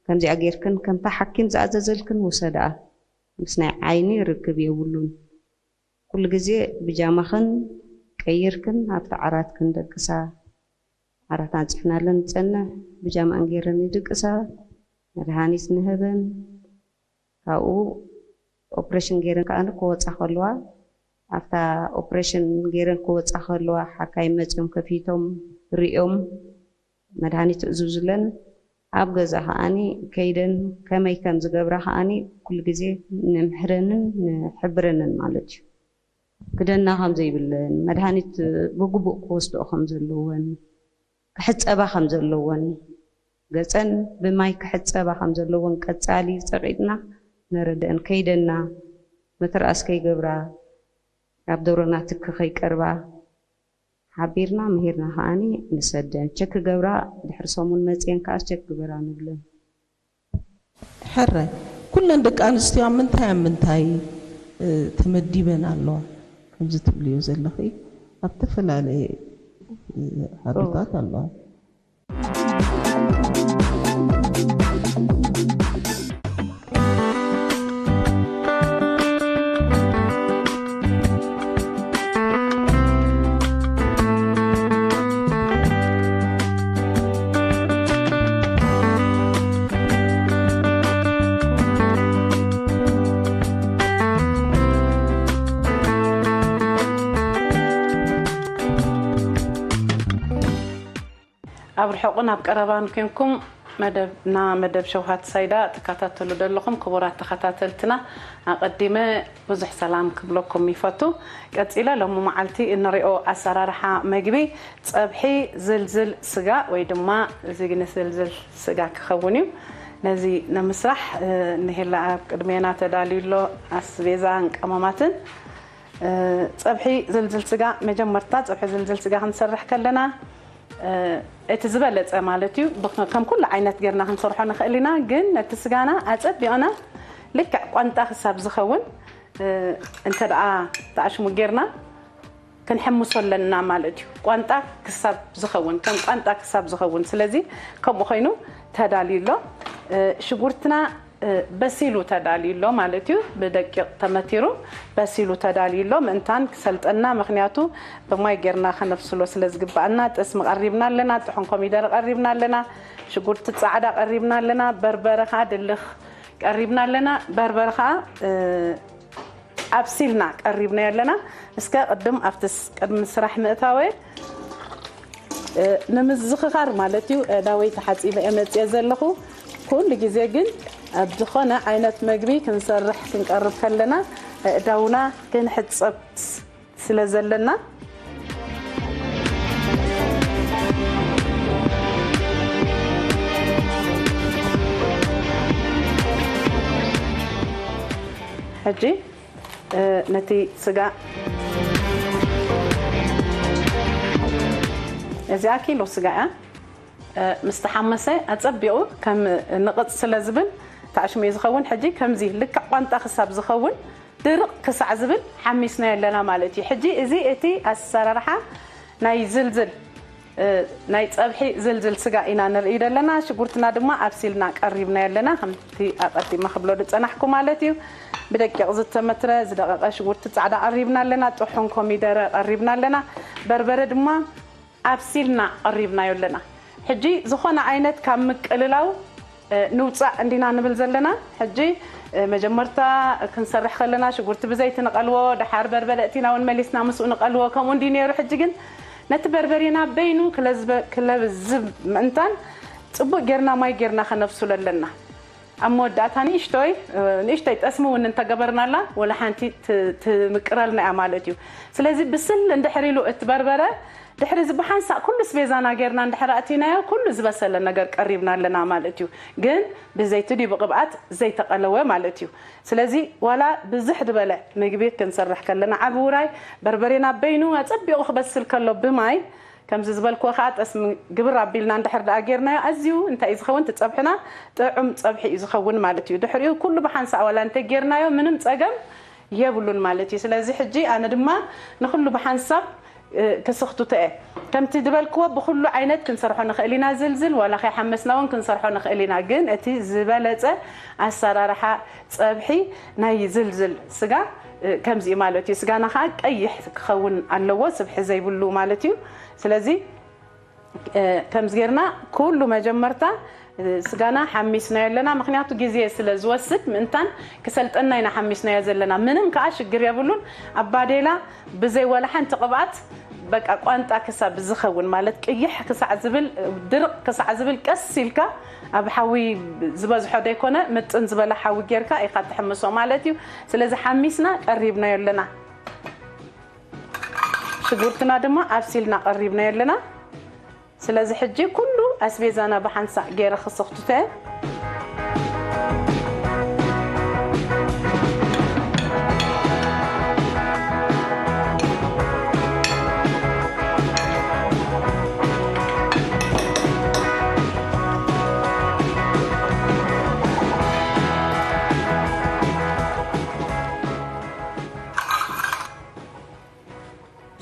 ከምዚኣ ጌርክን ከምታ ሓኪም ዝኣዘዘልክን ውሰድኣ። ምስ ናይ ዓይኒ ርክብ የብሉን። ኩሉ ግዜ ብጃማኽን ቀይርክን ኣብቲ ዓራትክን ደቅሳ። ዓራት ኣንጺፍናለን ንጸንሕ፣ ብጃማኣን ጌረን ይድቅሳ፣ መድሃኒት ንህበን። ካብኡ ኦፕሬሽን ጌረን ከኣ ክወጻ ከለዋ፣ ኣብታ ኦፕሬሽን ጌረን ክወጻ ከለዋ፣ ሓካይም መጺኦም ከፊቶም ሪኦም፣ መድሃኒት እዝዙለን። ኣብ ገዛ ከኣኒ ከይደን ከመይ ከም ዝገብራ ከኣኒ ኩሉ ግዜ ንምሕረንን ንሕብረንን ማለት እዩ። ክደና ከም ዘይብለን፣ መድሃኒት ብግቡእ ክወስድኦ ከም ዘለወን፣ ክሕጸባ ከም ዘለወን፣ ገጸን ብማይ ክሕጸባ ከም ዘለወን ቀጻሊ ጸቂጥና ነረድአን። ከይደና ምትርኣስ ከይገብራ፣ ኣብ ደሮና ትኪ ከይቀርባ፣ ሓቢርና ምሂርና ከኣኒ ንሰደን። ቸክ ክገብራ ድሕሪ ሰሙን መጽየን ከኣ ቸክ ግበራ ንብለን። ሕራይ፣ ኩለን ደቂ ኣንስትዮ ኣብ ምንታይ ኣብ ምንታይ፣ እ፣ ተመዲበን ኣለዋ? ከምዚ ትብልዮ ዘለኺ ኣብ ዝተፈላለየ፣ እ፣ ዓድታት ኣለዋ። ኣብ ርሑቕን ኣብ ቀረባን ኮንኩም መደብና፣ መደብ ሸውሃት ሳይዳ ትከታተሉ ዘለኹም ክቡራት ተኸታተልትና፣ ኣቐዲመ ብዙሕ ሰላም ክብለኩም ይፈቱ። ቀጺለ ሎሚ መዓልቲ እንሪኦ ኣሰራርሓ መግቢ ጸብሒ ዝልዝል ስጋ ወይ ድማ ዝግኒ ዝልዝል ስጋ ክኸውን እዩ። ነዚ ንምስራሕ፣ እ፣ ንሄላ ኣብ ቅድሜና ተዳልዩ ኣሎ ኣስቤዛን ቀመማትን። እ፣ ጸብሒ ዝልዝል ስጋ፣ መጀመርታ ጸብሒ ዝልዝል ስጋ ክንሰርሕ ከለና፣ እ፣ እቲ ዝበለጸ ማለት እዩ፣ ብኸ-፣ ከም ኩሉ ዓይነት ጌርና ክንሰርሖ ንኽእል ኢና፣ ግን ነቲ ስጋና ኣጸቢቕና ልክዕ ቋንጣ ክሳብ ዝኸውን፣ እ፣ እንተ ደኣ ተኣሽሙ ጌርና ክንሕምሶ ኣለና ማለት እዩ። ቋንጣ ክሳብ ዝኸውን፣ ከም ቋንጣ ክሳብ ዝኸውን። ስለዚ ከምኡ ኮይኑ ተዳልዩ ኣሎ። እ፣ ሽጉርትና፣ እ፣ በሲሉ ተዳልዩ ኣሎ ማለት እዩ። ብደቂቕ ተመቲሩ በሲሉ ተዳልዩ ኣሎ። ምእንታን ክሰልጠና፣ ምኽንያቱ ብማይ ጌርና ከነብስሎ ስለ ዝግብኣና፣ ጥስሚ ቀሪብና ኣለና፣ ጥሑን ኮሚደረ ቀሪብና ኣለና፣ ሽጉርቲ ጻዕዳ ቀሪብና ኣለና፣ በርበረ ከኣ ድልኽ ቀሪብና ኣለና። በርበረ ከኣ፣ እ፣ ኣብሲልና ቀሪብናዮ ኣለና። እስከ ቅድም ኣብቲ ስ-፣ ቅድሚ ስራሕ ምእታወ፣ እ፣ ንምዝኽኻር ማለት እዩ፣ ኣእዳወይ ተሓጺበ እየ መጽየ ዘለኹ። ኩሉ ግዜ ግን ኣብ ዝኾነ ዓይነት መግቢ ክንሰርሕ ክንቀርብ ከለና ኣእዳውና ክንሕጸብ ስለ ዘለና፣ ሕጂ፣ እ፣ ነቲ ስጋ፣ እዚኣ ኪሎ ስጋ እያ። እ፣ ምስ ተሓመሰ ኣጸቢቑ ከም ንቕጽ ስለ ዝብል ተኣሽሙ እዩ ዝኸውን። ሕጂ ከምዚ ልክዕ ቋንጣ ክሳብ ዝኸውን ድርቕ ክሳዕ ዝብል ሓሚስናዮ ኣለና ማለት እዩ። ሕጂ እዚ እቲ ኣሰራርሓ ናይ ዝልዝል፣ እ፣ ናይ ጸብሒ ዝልዝል ስጋ ኢና ንርኢ ዘለና። ሽጉርትና ድማ ኣብሲልና ቀሪብናዮ ኣለና፣ ከምቲ ኣቐዲመ ክብሎ ዝጸናሕኩ ማለት እዩ። ብደቂቕ ዝተመትረ ዝደቐቐ ሽጉርቲ ጻዕዳ ቀሪብና ኣለና። ጥሑን ኮሚደረ ቀሪብና ኣለና። በርበረ ድማ ኣብሲልና ቀሪብናዮ ኣለና። ሕጂ ዝኾነ ዓይነት ካብ ምቅልላው እ፣ ንውጻእ እንዲና ንብል ዘለና። ሕጂ፣ እ፣ መጀመርታ ክንሰርሕ ከለና ሽጉርቲ ብዘይቲ ንቐልዎ፣ ደሓር በርበረ እቲና እውን መሊስና ምስኡ ንቐልዎ። ከምኡ እንዲ ነይሩ። ሕጂ ግን ነቲ በርበሬና በይኑ ክለዝበ-፣ ክለዝብ ምእንታን ጽቡቕ ጌርና ማይ ጌርና ከነብስሎ ኣለና። ኣብ መወዳእታ ንእሽቶይ፣ እ፣ ንእሽቶይ ጠስሚ እውን እንተገበርናላ ወላ ሓንቲ ት-፣ ትምቅረልና እያ ማለት እዩ። ስለዚ ብስል እንድሕር ኢሉ እቲ በርበረ ድሕሪ እዚ ብሓንሳእ ኩሉ ስቤዛና ጌርና እንድሕር ኣእቲናዮ፣ ኩሉ ዝበሰለ ነገር ቀሪብና ኣለና ማለት እዩ። ግን ብዘይቲ ድዩ ብቕብኣት ዘይተቐለወ ማለት እዩ። ስለዚ ዋላ ብዝሕ ዝበለ ምግቢ ክንሰርሕ ከለና፣ ዓቢ ውራይ በርበሬና በይኑ ኣጸቢቑ ክበስል ከሎ ብማይ፣ ከምዚ ዝበልክዎ ከኣ ጠስሚ ግብር ኣቢልና እንድሕር ደኣ ጌርናዮ፣ ኣዝዩ እንታይ እዩ ዝኸውን? እቲ ጸብሕና ጥዑም ጸብሒ እዩ ዝኸውን ማለት እዩ። ድሕሪኡ ኩሉ ብሓንሳእ ዋላ እንተ ጌርናዮ ምንም ጸገም የብሉን ማለት እዩ። ስለዚ ሕጂ ኣነ ድማ ንኹሉ ብሓንሳብ፣ እ፣ ክስኽትቶ እየ። ከምቲ ዝበልክዎ ብኹሉ ዓይነት ክንሰርሖ ንኽእል ኢና። ዝልዝል ዋላ ከይሓመስና እውን ክንሰርሖ ንኽእል ኢና። ግን እቲ ዝበለጸ ኣሰራርሓ ጸብሒ ናይ ዝልዝል ስጋ፣ እ፣ ከምዚ እዩ ማለት እዩ። ስጋና ከዓ ቀይሕ ክኸውን ኣለዎ፣ ስብሒ ዘይብሉ ማለት እዩ። ስለዚ እ፣ ከምዚ ጌርና ኩሉ መጀመርታ፣ እ፣ ስጋና ሓሚስናዮ ኣለና። ምኽንያቱ ግዜ ስለ ዝወስድ ምእንታን ክሰልጠና ኢና ሓሚስናዮ ዘለና። ምንም ከኣ ሽግር የብሉን። ኣብ ባዴላ ብዘይ ዋላ ሓንቲ ቅብኣት በቃ ቋንጣ ክሳብ ዝኸውን ማለት ቅይሕ ክሳዕ ዝብል፣ ድርቕ ክሳዕ ዝብል ቀስ ኢልካ ኣብ ሓዊ ዝበዝሖ ዘይኮነ ምጥን ዝበለ ሓዊ ጌርካ ኢኻ ትሕምሶ ማለት እዩ። ስለዚ ሓሚስና ቀሪብናዮ ኣለና። ሽጉርትና ድማ ኣብሲልና ቀሪብናዮ ኣለና። ስለዚ ሕጂ ኩሉ ኣስቤዛና ብሓንሳእ ገይረ ክስኽትቶ እየ።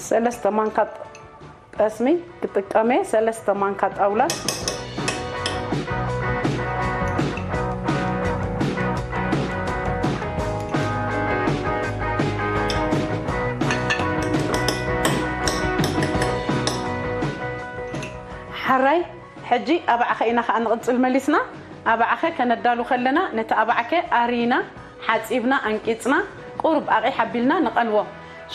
ሰለስተ ማንካ ጠስሚ ክጥቀም እየ፣ ሰለስተ ማንካ ጣውላ። ሓራይ፣ ሕጂ ኣባዕኸ ኢና ከኣ ንቕጽል መሊስና። ኣባዕኸ ከነዳሉ ከለና፣ ነቲ ኣባዕከ ኣሪና፣ ሓጺብና፣ ኣንቂጽና፣ ቁሩብ ኣቒሕ ኣቢልና ንቐልዎ።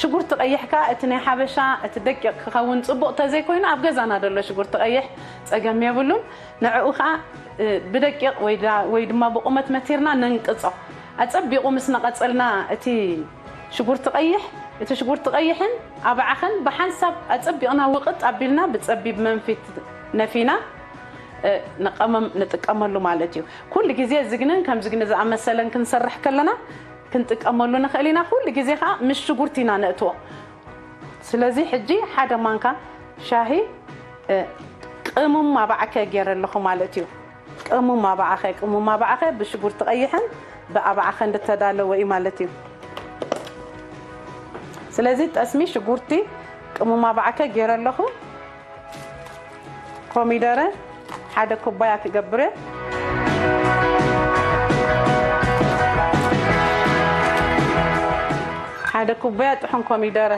ሽጉርቲ ቀይሕ ከኣ እቲ ናይ ሓበሻ፣ እቲ ደቂቕ ክኸውን ጽቡቕ ተዘይኮይኑ፣ ኣብ ገዛና ዘሎ ሽጉርቲ ቀይሕ ጸገም የብሉን። ንዕኡ ከኣ፣ እ፣ ብደቂቕ ወይ ዳ-፣ ወይ ድማ ብቑመት መቲርና ነንቅጾ። ኣጸቢቑ ምስ ነቐጸልና፣ እቲ ሽጉርቲ ቀይሕ፣ እቲ ሽጉርቲ ቀይሕን ኣባዕኸን ብሓንሳብ ኣጸቢቕና ውቕጥ ኣቢልና ብጸቢብ መንፊት ነፊና፣ እ፣ ንቐመም ንጥቀመሉ ማለት እዩ። ኩሉ ግዜ ዝግንን ከምዚ ግን ዝኣመሰለን ክንሰርሕ ከለና ክንጥቀመሉ ንኽእል ኢና። ኩሉ ግዜ ከኣ ምስ ሽጉርቲ ኢና ነእትዎ። ስለዚ ሕጂ ሓደ ማንካ ሻሂ፣ እ፣ ቅሙም ኣባዕከ ገይረ ኣለኹ ማለት እዩ። ቅሙም ኣባዕኸ፣ ቅሙም ኣባዕኸ ብሽጉርቲ ቀይሕን ብኣባዕኸን ዝተዳለወ እዩ ማለት እዩ። ስለዚ ጠስሚ፣ ሽጉርቲ፣ ቅሙም ኣባዕከ ገይረ ኣለኹ። ኮሚደረ ሓደ ኩባያ ክገብር እየ። ሓደ ኩባያ ጥሑን ኮሚደረ።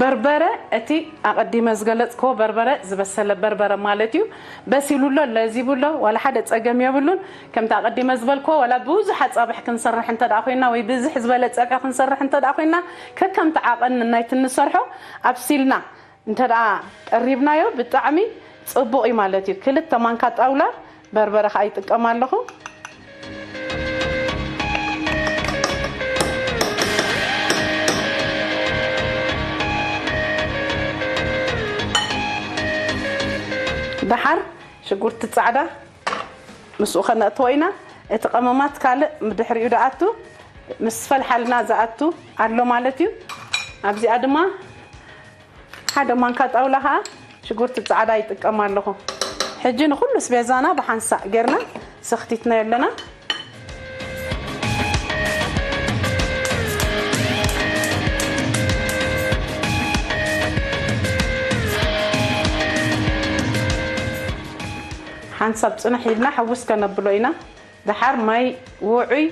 በርበረ፣ እቲ ኣቐዲመ ዝገለጽክዎ በርበረ፣ ዝበሰለ በርበረ ማለት እዩ። በሲሉ ኣሎ፣ ለዚቡ ኣሎ፣ ዋላ ሓደ ጸገም የብሉን። ከምቲ ኣቐዲመ ዝበልክዎ፣ ዋላ ብዙሕ ኣጻብሕ ክንሰርሕ እንተ ደኣ ኮይንና፣ ወይ ብዝሕ ዝበለ ጸብሒ ክንሰርሕ እንተ ደኣ ኮይንና፣ ከከምቲ ዓቐን ናይቲ እንሰርሖ ኣብሲልና እንተ ደኣ ቀሪብናዮ፣ ብጣዕሚ ጽቡቕ እዩ ማለት እዩ። ክልተ ማንካ ጣውላ በርበረ ከኣ ይጥቀም ኣለኹ። ደሓር ሽጉርቲ ጻዕዳ ምስኡ ከነእትዎ ኢና። እቲ ቀመማት ካልእ ብድሕሪኡ ደኣቱ ምስ ፈልሓልና ዝኣቱ ኣሎ ማለት እዩ። ኣብዚኣ ድማ ሓደ ማንካ ጣውላ ከኣ ሽጉርቲ ጻዕዳ ይጥቀም ኣለኹ። ሕጂ ንኹሉ ስቤዛና ብሓንሳእ ጌርና ሰኽቲትናዮ ኣለና። ሓንሳብ ጽንሕ ኢልና ሕውስ ከነብሎ ኢና። ደሓር ማይ ውዑይ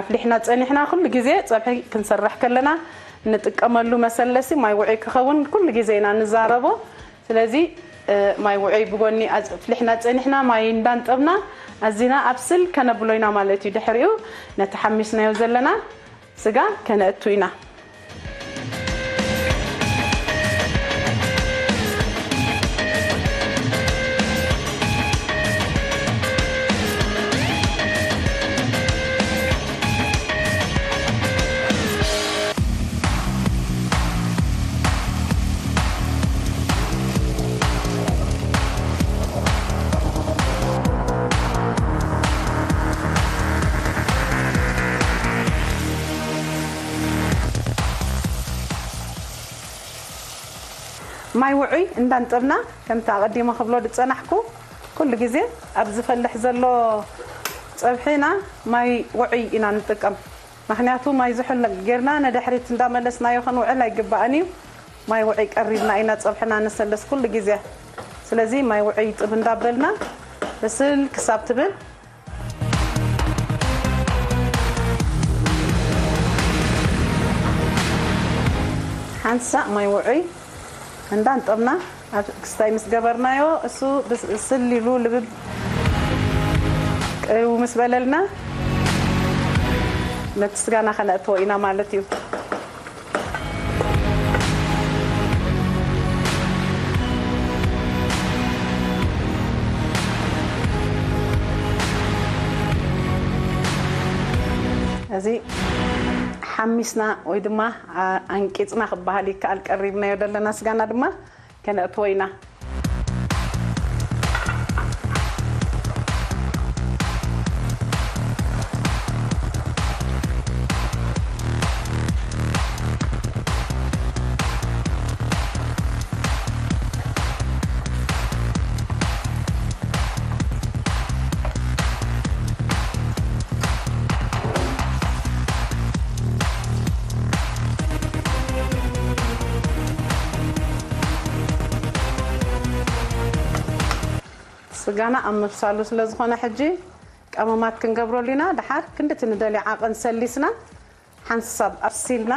ኣፍሊሕና ጸኒሕና። ኩሉ ግዜ ጸብሒ ክንሰርሕ ከለና እንጥቀመሉ መሰለሲ ማይ ውዑይ ክኸውን ኩሉ ግዜ ኢና ንዛረቦ። ስለዚ ማይ ውዑይ ብጎኒ ኣፍሊሕና ጸኒሕና ማይ እንዳንጠብና ኣዚና ኣብስል ከነብሎ ኢና ማለት እዩ። ድሕሪኡ ነቲ ሓሚስናዮ ዘለና ስጋ ከነእቱ ኢና። ማይ ውዑይ እንዳንጠብና፣ ከምቲ ኣቐዲመ ክብሎ ዝጸናሕኩ፣ ኩሉ ግዜ ኣብ ዝፈልሕ ዘሎ ጸብሒና ማይ ውዑይ ኢና ንጥቀም። ምኽንያቱ ማይ ዝሑል ጌርና ንድሕሪት እንዳመለስናዮ ክንውዕል ኣይግባእን እዩ። ማይ ውዑይ ቀሪብና ኢና ጸብሕና ንሰልስ ኩሉ ግዜ። ስለዚ ማይ ውዑይ ጥብ እንዳበልና ብስል ክሳብ ትብል ሓንሳእ ማይ ውዑይ እንዳንጠብና ኣብ ክስታይ ምስ ገበርናዮ እሱ ብስ-፣ ስል ኢሉ ልብብ ቅው ምስ በለልና ነቲ ስጋና ከነእትዎ ኢና ማለት እዩ። እዚ ሓሚስና ወይ ድማ ኣ-፣ ኣንቂጽና ክበሃል ይከኣል፣ ቀሪብናዮ ዘለና ስጋና ድማ ከነእትዎ ኢና። ስጋና ኣብ ምብሳሉ ስለ ዝኾነ፣ ሕጂ ቀመማት ክንገብረሉ ኢና። ደሓር ክንድቲ ንደልዮ ዓቐን ሰሊስና፣ ሓንሳብ ኣብሲልና፣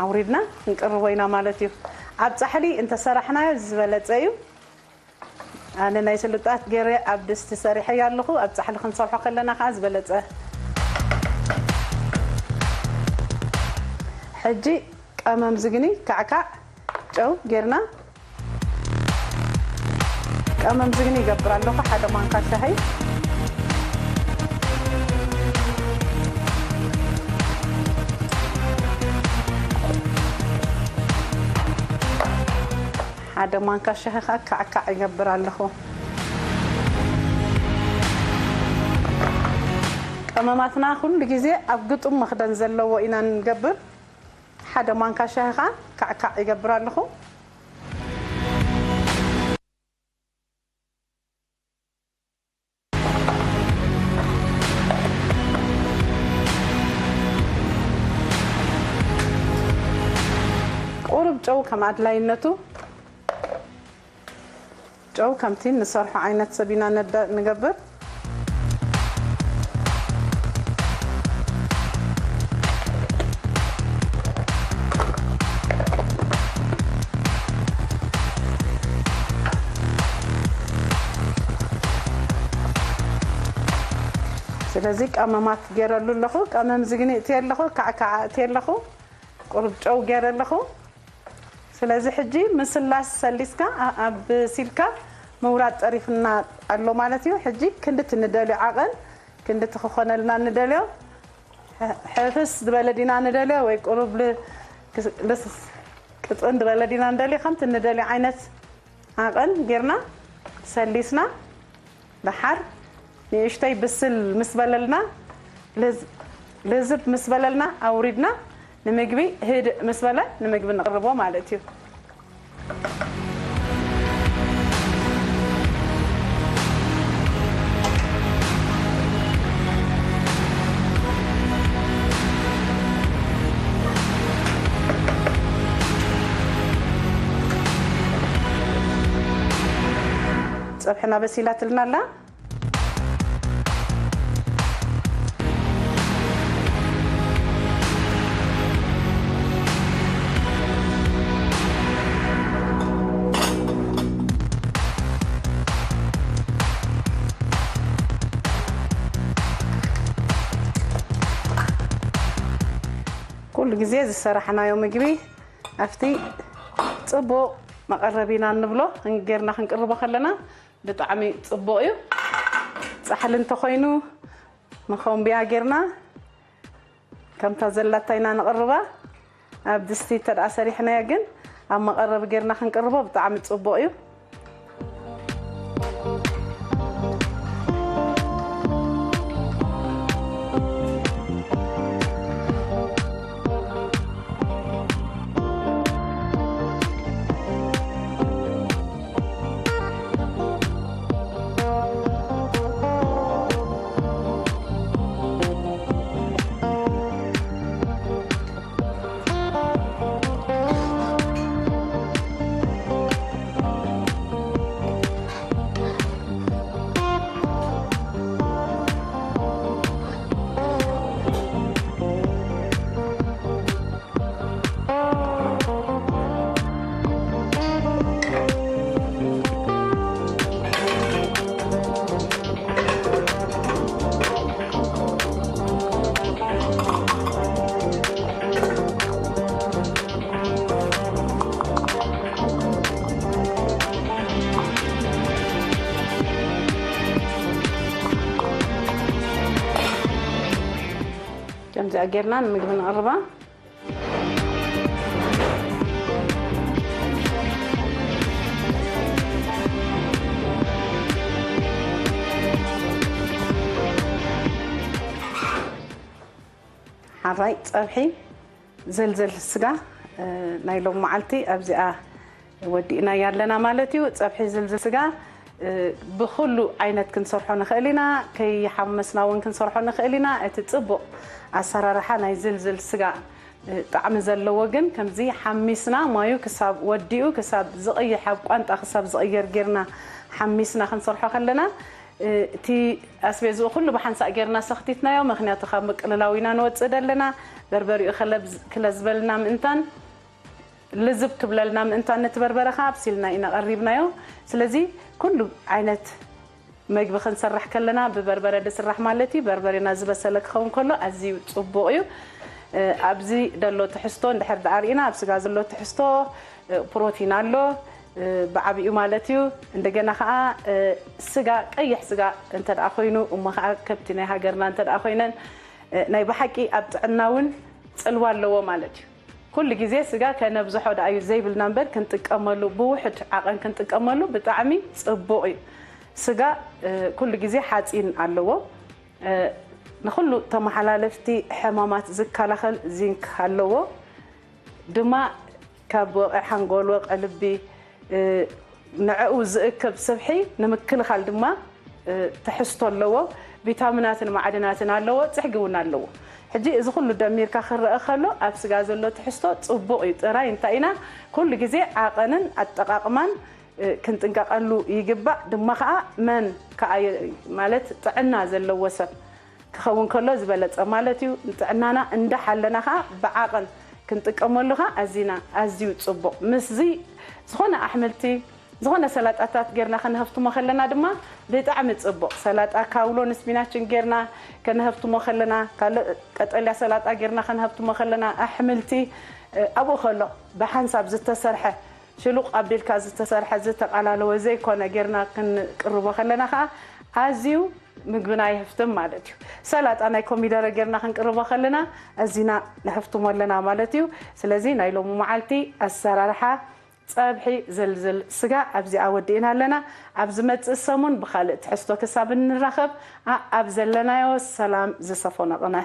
ኣውሪድና ክንቅርቦ ኢና ማለት እዩ። ኣብ ጻሕሊ እንተሰራሕናዮ ዝበለጸ እዩ። ኣነ ናይ ስልጣት ገይረ ኣብ ድስቲ ሰሪሐያ ኣለኹ። ኣብ ጻሕሊ ክንሰርሖ ከለና ከኣ ዝበለጸ። ሕጂ ቀመም ዝግኒ፣ ካዕካዕ፣ ጨው ጌርና ቀመም ዝግኒ ይገብር ኣለኹ፣ ሓደ ማንካ ሻሂ። ሓደ ማንካ ሻሂ ከኣ ካዕካዕ ይገብር ኣለኹ። ቀመማትና ኩሉ ግዜ ኣብ ግጡም መኽደን ዘለዎ ኢና ንገብር። ሓደ ማንካ ሻሂ ከኣ ካዕካዕ ይገብር ኣለኹ። ቁሩብ ጨው ከም ኣድላይነቱ፣ ጨው ከምቲ ንሰርሖ ዓይነት ሰብ ኢና ነዳ-፣ ንገብር። ስለዚ ቀመማት ገይረሉ ኣለኹ። ቀመም ዝግኒ እትየ ኣለኹ፣ ካዕካዓ እትየ ኣለኹ፣ ቁሩብ ጨው ገይረ ኣለኹ። ስለዚ ሕጂ ምስላስ ሰሊስካ፣ ኣ-፣ ኣብሲልካ ምውራድ ጠሪፍና ኣሎ ማለት እዩ። ሕጂ ክንድቲ ንደልዮ ዓቐን፣ ክንድቲ ክኾነልና ንደልዮ፣ ሕ-፣ ሕፍስ ዝበለ ዲና ንደልዮ ወይ ቁሩብ ል-፣ ክስ-፣ ልስ-፣ ቅጥን ዝበለ ዲና ንደልዮ፣ ከምቲ ንደልዮ ዓይነት ዓቐን ጌርና ሰሊስና፣ ደሓር ንእሽተይ ብስል ምስ በለልና፣ ልዝ-፣ ልዝብ ምስ በለልና ኣውሪድና፣ ንምግቢ ህድእ ምስ በለ ንምግቢ ንቕርቦ ማለት እዩ። ጸብሕና በሲላትልና ኣላ። ግዜ ዝሰራሕናዮ ምግቢ ኣብቲ ጽቡቕ መቐረቢና እንብሎ ጌርና ክንቅርቦ ከለና ብጣዕሚ ጽቡቕ እዩ። ጻሕሊ እንተኾይኑ መኾምቢያ ጌርና ከምታ ዘላታ ኢና ንቕርባ። ኣብ ድስቲ እንተ ደኣ ሰሪሕናዮ ግን ኣብ መቐረቢ ጌርና ክንቅርቦ ብጣዕሚ ጽቡቕ እዩ። ከምዚኣ ጌርና ንምግቢ ንቕርባ። ሓራይ ጸብሒ ዘልዘል ስጋ፣ እ፣ ናይ ሎም መዓልቲ ኣብዚኣ ወዲእና ያለና ማለት እዩ። ጸብሒ ዝልዝል ስጋ፣ እ፣ ብኹሉ ዓይነት ክንሰርሖ ንኽእል ኢና፣ ከይሓመስና እውን ክንሰርሖ ንኽእል ኢና። እቲ ጽቡቕ ኣሰራርሓ ናይ ዝልዝል ስጋ፣ እ፣ ጣዕሚ ዘለዎ ግን ከምዚ ሓሚስና ማዩ ክሳብ ወዲኡ፣ ክሳብ ዝቕይሕ፣ ኣብ ቋንጣ ክሳብ ዝቕየር ጌርና ሓሚስና ክንሰርሖ ከለና፣ እ፣ እቲ ኣስቤዝኡ ኩሉ ብሓንሳእ ጌርና ሰኽቲትናዮ። ምኽንያቱ ካብ ምቅልላው ኢና ንወጽእ ደለና። በርበሪኡ ከለብ-፣ ክለ ዝበልና ምእንታን ልዝብ ክብለልና ምእንታን ነቲ በርበረ ከኣ ኣብሲልና ኢና ቀሪብናዮ። ስለዚ ኩሉ ዓይነት መግቢ ክንሰርሕ ከለና ብበርበረ ዝስራሕ ማለት እዩ። በርበሬና ዝበሰለ ክኸውን ከሎ ኣዝዩ ጽቡቕ እዩ። እ፣ ኣብዚ ዘሎ ትሕዝቶ እንድሕር ደኣ ርኢና፣ ኣብ ስጋ ዘሎ ትሕዝቶ፣ እ፣ ፕሮቲን ኣሎ፣ እ፣ ብዓቢኡ ማለት እዩ። እንደገና ከኣ፣ እ፣ ስጋ፣ ቀይሕ ስጋ እንተ ደኣ ኮይኑ፣ እሞ ከኣ ከብቲ ናይ ሃገርና እንተ ደኣ ኮይነን፣ እ፣ ናይ ብሓቂ ኣብ ጥዕና እውን ጽልዋ ኣለዎ ማለት እዩ። ኩሉ ግዜ ስጋ ከነብዝሖ ደኣ እዩ ዘይብልና እምበር፣ ክንጥቀመሉ፣ ብውሑድ ዓቐን ክንጥቀመሉ ብጣዕሚ ጽቡቕ እዩ። ስጋ፣ እ፣ ኩሉ ግዜ ሓጺን ኣለዎ። እ፣ ንኹሉ ተመሓላለፍቲ ሕማማት ዝከላኸል ዚንክ ኣለዎ። ድማ ካብ ወቕዒ ሓንጎል፣ ወቕዒ ልቢ፣ እ፣ ንዕኡ ዝእክብ ስብሒ ንምክልኻል ድማ፣ እ፣ ትሕዝቶ ኣለዎ። ቪታሚናትን ማዕድናትን ኣለዎ፣ ጽሕጊ እውን ኣለዎ። ሕጂ እዚ ኩሉ ደሚርካ ክረአ ከሎ ኣብ ስጋ ዘሎ ትሕዝቶ ጽቡቕ እዩ። ጥራይ እንታይ ኢና ኩሉ ግዜ ዓቐንን ኣጠቓቕማን፣ እ፣ ክንጥንቀቐሉ ይግባእ። ድማ ከኣ መን ከኣ የ-፣ ማለት ጥዕና ዘለዎ ሰብ ክኸውን ከሎ ዝበለጸ ማለት እዩ። ጥዕናና እንዳሓለና ከኣ ብዓቐን ክንጥቀመሉ ከኣ ኣዚና ኣዝዩ ጽቡቕ። ምስዚ ዝኾነ ኣሕምልቲ፣ ዝኾነ ሰላጣታት ጌርና ከነህፍትሞ ከለና ድማ ብጣዕሚ ጽቡቕ። ሰላጣ ካውሎ ንስፒናችን ጌርና ከነህፍትሞ ከለና፣ ካልእ ቀጠልያ ሰላጣ ጌርና ከነህፍትሞ ከለና፣ ኣሕምልቲ፣ እ፣ ኣብኡ ከሎ ብሓንሳብ ዝተሰርሐ ሽሉቕ ኣቢልካ ዝተሰርሐ ዝተቓላለወ ዘይኮነ ጌርና ክንቅርቦ ከለና ከኣ ኣዝዩ ምግብና ይህፍትም ማለት እዩ። ሰላጣ ናይ ኮሚደረ ጌርና ክንቅርቦ ከለና ኣዚና ንህፍትሞ ኣለና ማለት እዩ። ስለዚ ናይ ሎሚ መዓልቲ ኣሰራርሓ ጸብሒ ዝልዝል ስጋ ኣብዚኣ ወዲእና ኣለና። ኣብ ዝመጽእ ሰሙን ብኻልእ ትሕዝቶ ክሳብ እንራኸብ፣ ኣኣብ ዘለናዮ ሰላም ዝሰፈኖ ቅነ።